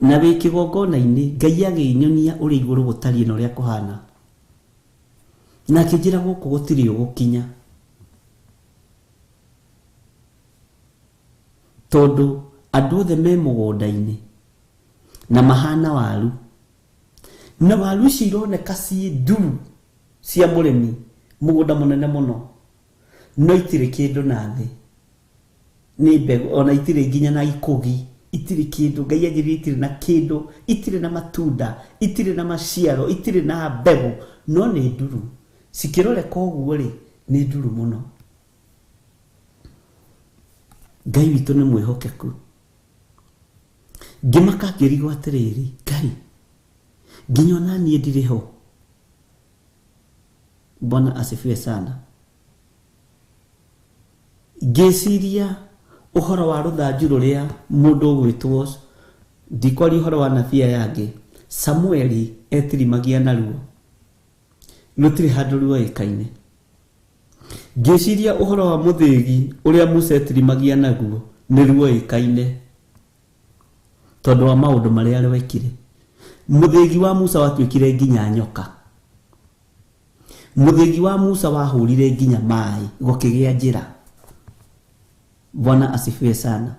Na wĩ kĩgongona-inĩ Ngai agĩnyonia ũrĩa igũrũ gũtariĩ na ũrĩa kũhana, na akĩnjĩra gũkũ gũtirĩ ũgũkinya, tondũ andũ othe me mũgũnda-inĩ na mahana waru, na waru icio ironeka ciĩ nduru cia mũrĩmi, mũgũnda mũnene mũno, no itirĩ kĩndũ na thĩ, nĩ mbegũ, ona itirĩ nginya na ikũgi, itirĩ kĩndũ. Ngai anjĩrire itirĩ na kĩndũ, itirĩ na matunda, itirĩ na maciaro, itirĩ na mbegũ, no nĩ nduru. Cikĩroreka ũguo rĩ, nĩ nduru mũno. Ngai witũ nĩ mwĩhokeku. Ngĩmaka ngĩrigwo atĩrĩrĩ, Ngai, nginya ona niĩ ndirĩ ho. Bwana asifiwe sana. Ngĩciria ũhoro wa rũthanju rũrĩa mũndũ ũgwĩtwo, ndikwaria ũhoro wa nabii aya angĩ, Samueli etirimagia naruo, rũtirĩ handũ ruoĩkaine. Ngĩciria ũhoro wa mũthĩgi ũrĩa Musa etirimagia naguo, nĩ ruoĩkaine tondũ wa maũndũ marĩa rwekire. Mũthĩgi wa Musa watuĩkire nginya nyoka. Mũthĩgi wa Musa wahũrire nginya maĩ, gũkĩgĩa njĩra. Bwana asifiwe sana.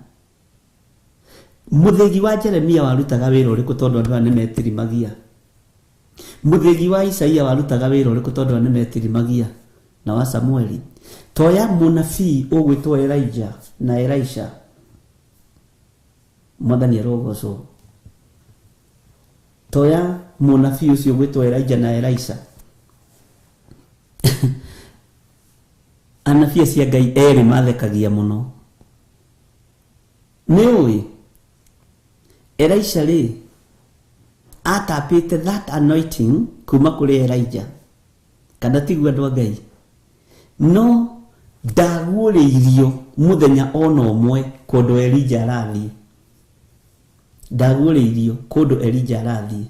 Mũthĩgi wa Jeremia warutaga wĩra ũrĩkũ tondũ andũ aya nĩmetirimagia? Mũthĩgi wa Isaia warutaga wĩra ũrĩkũ tondũ aya nĩmetirimagia? Na wa Samueli. Toya mũnabii ũgwĩtwo Elijah na Elisha. Mwathani arogocwo. Toya mũnabii ũcio ũgwĩtwo Elijah na Elisha. Anabii acio a Ngai erĩ mathekagia mũno. Nĩ ũĩ Elisha rĩ atapĩte that anointing kuma kũrĩ Elijah, kana tiguo andũ a Ngai? No ndaguũrĩirio mũthenya ona ũmwe kũndũ Elijah arathiĩ. Ndaguũrĩirio kũndũ Elijah arathiĩ.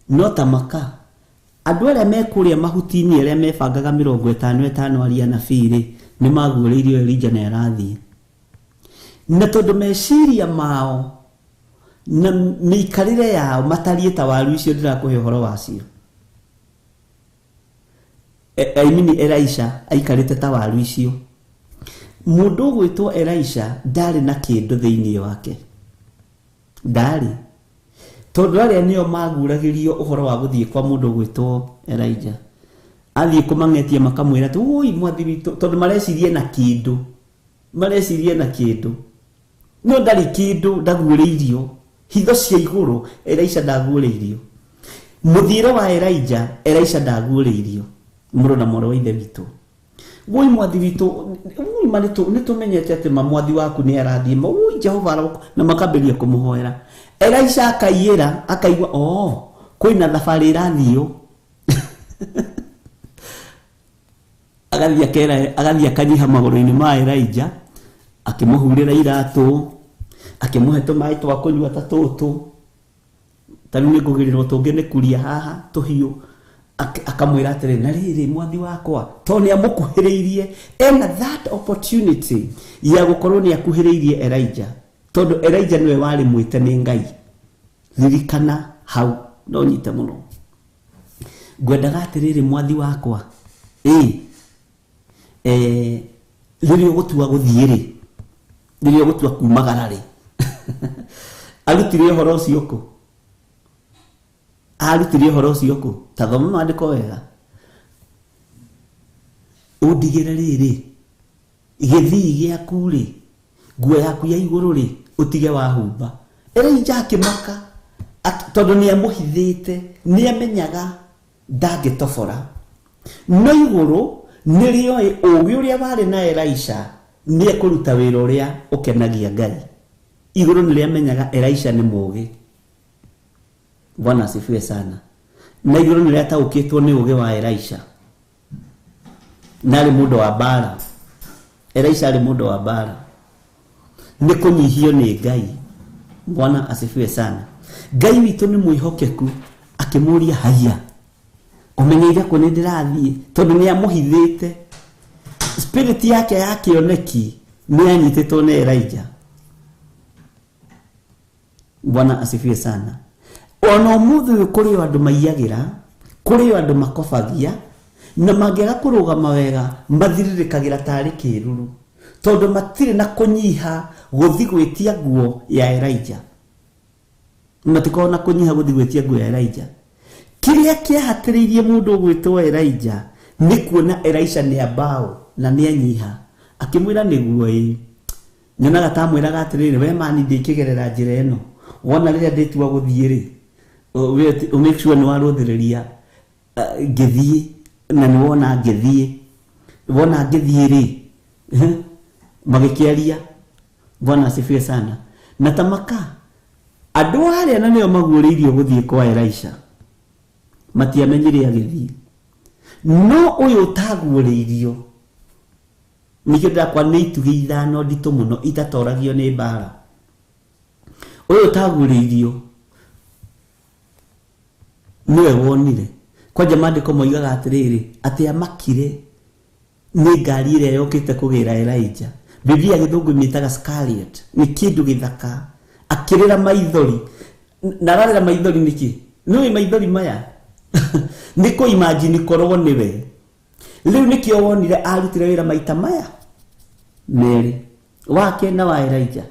No ta maka andũ arĩa me kũrĩa mahuti-inĩ arĩa mebangaga 55 aria anabii rĩ, nĩ maguũrĩirio Elijah nĩ arathiĩ. Na tondũ meciria mao na mĩikarĩre yao matariĩ ta waru icio ndĩrakũhe ũhoro wacio. I mean Elisha aikarĩte ta waru icio. Mũndũ ũgwĩtwo Elisha ndarĩ na kĩndũ thĩinĩ wake. Ndarĩ. Tondũ arĩa nĩo maguragĩrio ũhoro wa gũthiĩ kwa mũndũ ũgwĩtwo Elijah. Athiĩ kũmang'etia makamwĩra atĩ, "Ũi mwathi witũ," tondũ marecirie na kĩndũ. Marecirie na kĩndũ. No ndarĩ kĩndũ, ndaguũrĩirio. Hitho cia igũrũ, Elisha ndaguũrĩirio. Mũthiĩre wa Elijah, Elisha ndaguũrĩirio. Mũrũ na mwarĩ wa ithe witũ. Woi mwathi witũ, woi ma nĩ tũmenyete atĩ ma mwathi waku nĩ arathiĩ, ma woi Jehova aroko, na makambĩrĩria kũmũhoera. Elisha akaiyĩra, akaigua, oh, kwĩna thabarĩ ĩrathiĩ. Agathiĩ akera, agathiĩ akanyiha magũrũ-inĩ ma Elijah, akĩmũhurĩra iratũ, akĩmũhe tũmaĩ twa kũnyua ta tũtũ. Ta rĩu nĩngũgĩrĩrwo tũngĩ nĩ kuria haha tũhiũ. Akamwĩra atĩrĩ, na rĩrĩ mwathi wakwa, tondũ nĩ amũkuhĩrĩirie, ena that opportunity ya gũkorwo nĩ akuhĩrĩirie Elijah, tondũ Elijah nĩwe warĩ mwĩte nĩ Ngai. Ririkana hau, no nyite mũno. Ngwendaga atĩrĩrĩ mwathi wakwa, rĩrĩa ũgũtua gũthiĩ rĩ, rĩrĩa ũgũtua kumagara rĩ, arutire ũhoro ũcio kũ? Arutire ũhoro ũcio kũ? Ta thoma maandĩko wega. Ũndigĩre rĩrĩ, gĩthii gĩaku rĩ, nguo yaku ya igũrũ rĩ, ũtige wahumba. Elijah akĩmaka, tondũ nĩ amũhithĩte, nĩ amenyaga ndangĩtobora. No igũrũ nĩ rĩoĩ ũũgĩ ũrĩa warĩ na Elisha nĩ ekũruta wĩra ũrĩa ũkenagia Ngai. Igũrũ nĩ rĩamenyaga Elisha nĩ mũũgĩ. Bwana asifiwe sana. Na igũrũ nĩ rĩataũkĩtwo nĩ ũũgĩ wa Elisha. Na arĩ mũndũ wa mbara. Elisha arĩ mũndũ wa mbara. Nĩ kũnyihio nĩ Ngai. Bwana asifiwe sana. Ngai witũ nĩ mwĩhokeku. Akĩmũria haiya ũmenyeire kũ nĩ ndĩrathiĩ tondũ nĩ amũhithĩte. Spirit yake ya kĩoneki nĩ yanyitĩtwo nĩ Elijah. Bwana asifiwe sana. Ona ũmũthĩ ũyũ kũrĩ o andũ maiyagĩra, kũrĩ o andũ makobagia, na mangĩaga kũrũgama wega mathirirĩkagĩra tarĩ kĩruru tondũ matirĩ na kũnyiha gũthiĩ gwĩtia nguo ya Elijah. Matikoragwo na kũnyiha gũthiĩ gwĩtia nguo ya Elijah. Kĩrĩa kĩahatĩrĩirie mũndũ ũgwĩtwo Elijah nĩ kuona Elisha nĩ ambao na nĩ anyiha. Akĩmwĩra nĩguo ĩ. Nyonaga ta amwĩraga atĩrĩrĩ, we mani ndĩkĩgerera njĩra ĩno. Wona rĩrĩa ndĩtua gũthiĩ rĩ, make sure nĩ warũthĩrĩria ngĩthiĩ na nĩ wona ngĩthiĩ. Wona ngĩthiĩ rĩ, magĩkĩaria. Bwana asifiwe sana. Na tamaka andũ arĩa na nĩo maguũrĩirio gũthiĩ kwa Elisha matiamenyire agĩthiĩ. No ũyũ ũtaguũrĩirio nĩkĩo ndĩrakwa nĩ itugĩ ithano nditũ mũno itatoragio nĩ mbara. Ũyũ ũtaguũrĩirio nĩwe wonire. Kwanja maandĩko moigaga atĩrĩrĩ, atĩ amakire nĩ ngari ĩrĩa yokĩte kũgĩra Elijah. Biblia gĩthũngũ ĩmĩtaga scarlet, nĩ kĩndũ gĩthaka. Akĩrĩra maithori. Na ararĩra maithori nĩkĩ? Nĩũĩ maithori maya? Nĩ kũ imagine korwo nĩwe. Rĩu nĩkĩo wonire arutire wĩra maita maya merĩ, wake na wa Elijah.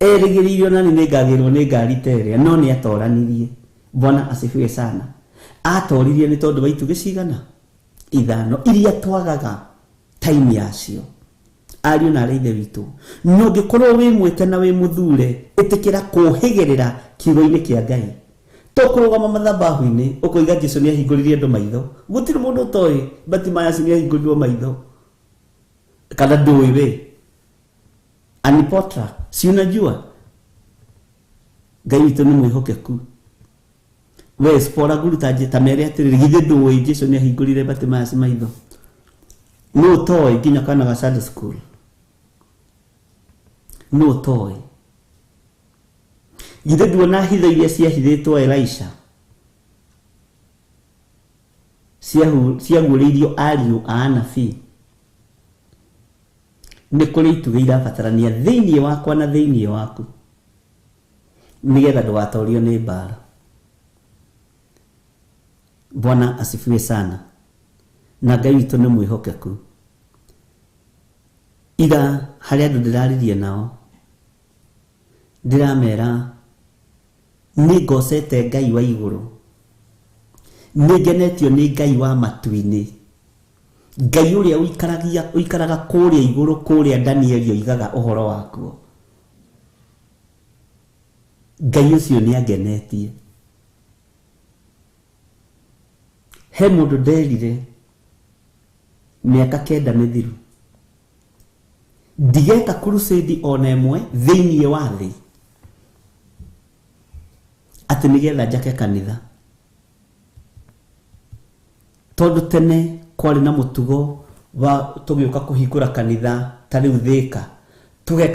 Erĩgĩrĩirio na nĩ ngagĩrwo nĩ ngari ta ĩrĩa, no nĩ atoranirie. Bwana asifiwe sana. Atoririe nĩ tondũ wa itugĩ cigana? Ithano iria twagaga time yacio. Ariũ na arĩa ithe witũ, no ũngĩkorwo wĩ mwĩte na wĩ mũthure, ĩtĩkĩra kũhĩgĩrĩra kiugo-inĩ kĩa Ngai. To kũrũgama mathabahu-inĩ ũkoiga Jesũ nĩ ahingũririe andũ maitho. Gũtirĩ mũndũ ũtoĩ Bartimaeus nĩ ahingũrirwo maitho. Kana ndũĩ we? Anipotra, si unajua? Ngai witũ nĩ mwĩhokeku. We spora guru ta mere atĩrĩrĩ, githĩ ndũĩ Jesũ nĩ ahingũrire Bartimaeus maitho? Nũ ũtoĩ nginya kana ga Sunday school? Nũ ũtoĩ? Githĩ nduona hitho iria ciahithĩtwo Elisha ciaguũrĩirio ariũ a anabii? Nĩ kũrĩ itugĩ irabatarania thĩinĩ wakwa na thĩinĩ waku nĩgetha ndũgatorio nĩ mbara. Bwana asifiwe sana. Na Ngai witũ nĩ mwĩhokeku. Ira harĩa andũ ndĩraririe nao ndĩramera nĩ ngocete Ngai wa igũrũ, nĩ ngenetio nĩ Ngai wa matu-inĩ, Ngai ũrĩa ũikaraga kũrĩa igũrũ kũrĩa Danieli oigaga ũhoro wakuo. Ngai ũcio nĩ angenetie. He mũndũ nderire mĩaka 9 mĩthiru ndigeka crusade ona ĩmwe thĩinĩ wa thĩ atĩ nĩgetha njake kanitha, tondũ tene kwarĩ na mũtugo wa tũgĩũka kũhingũra kanitha ta rĩu Thĩka tũgeka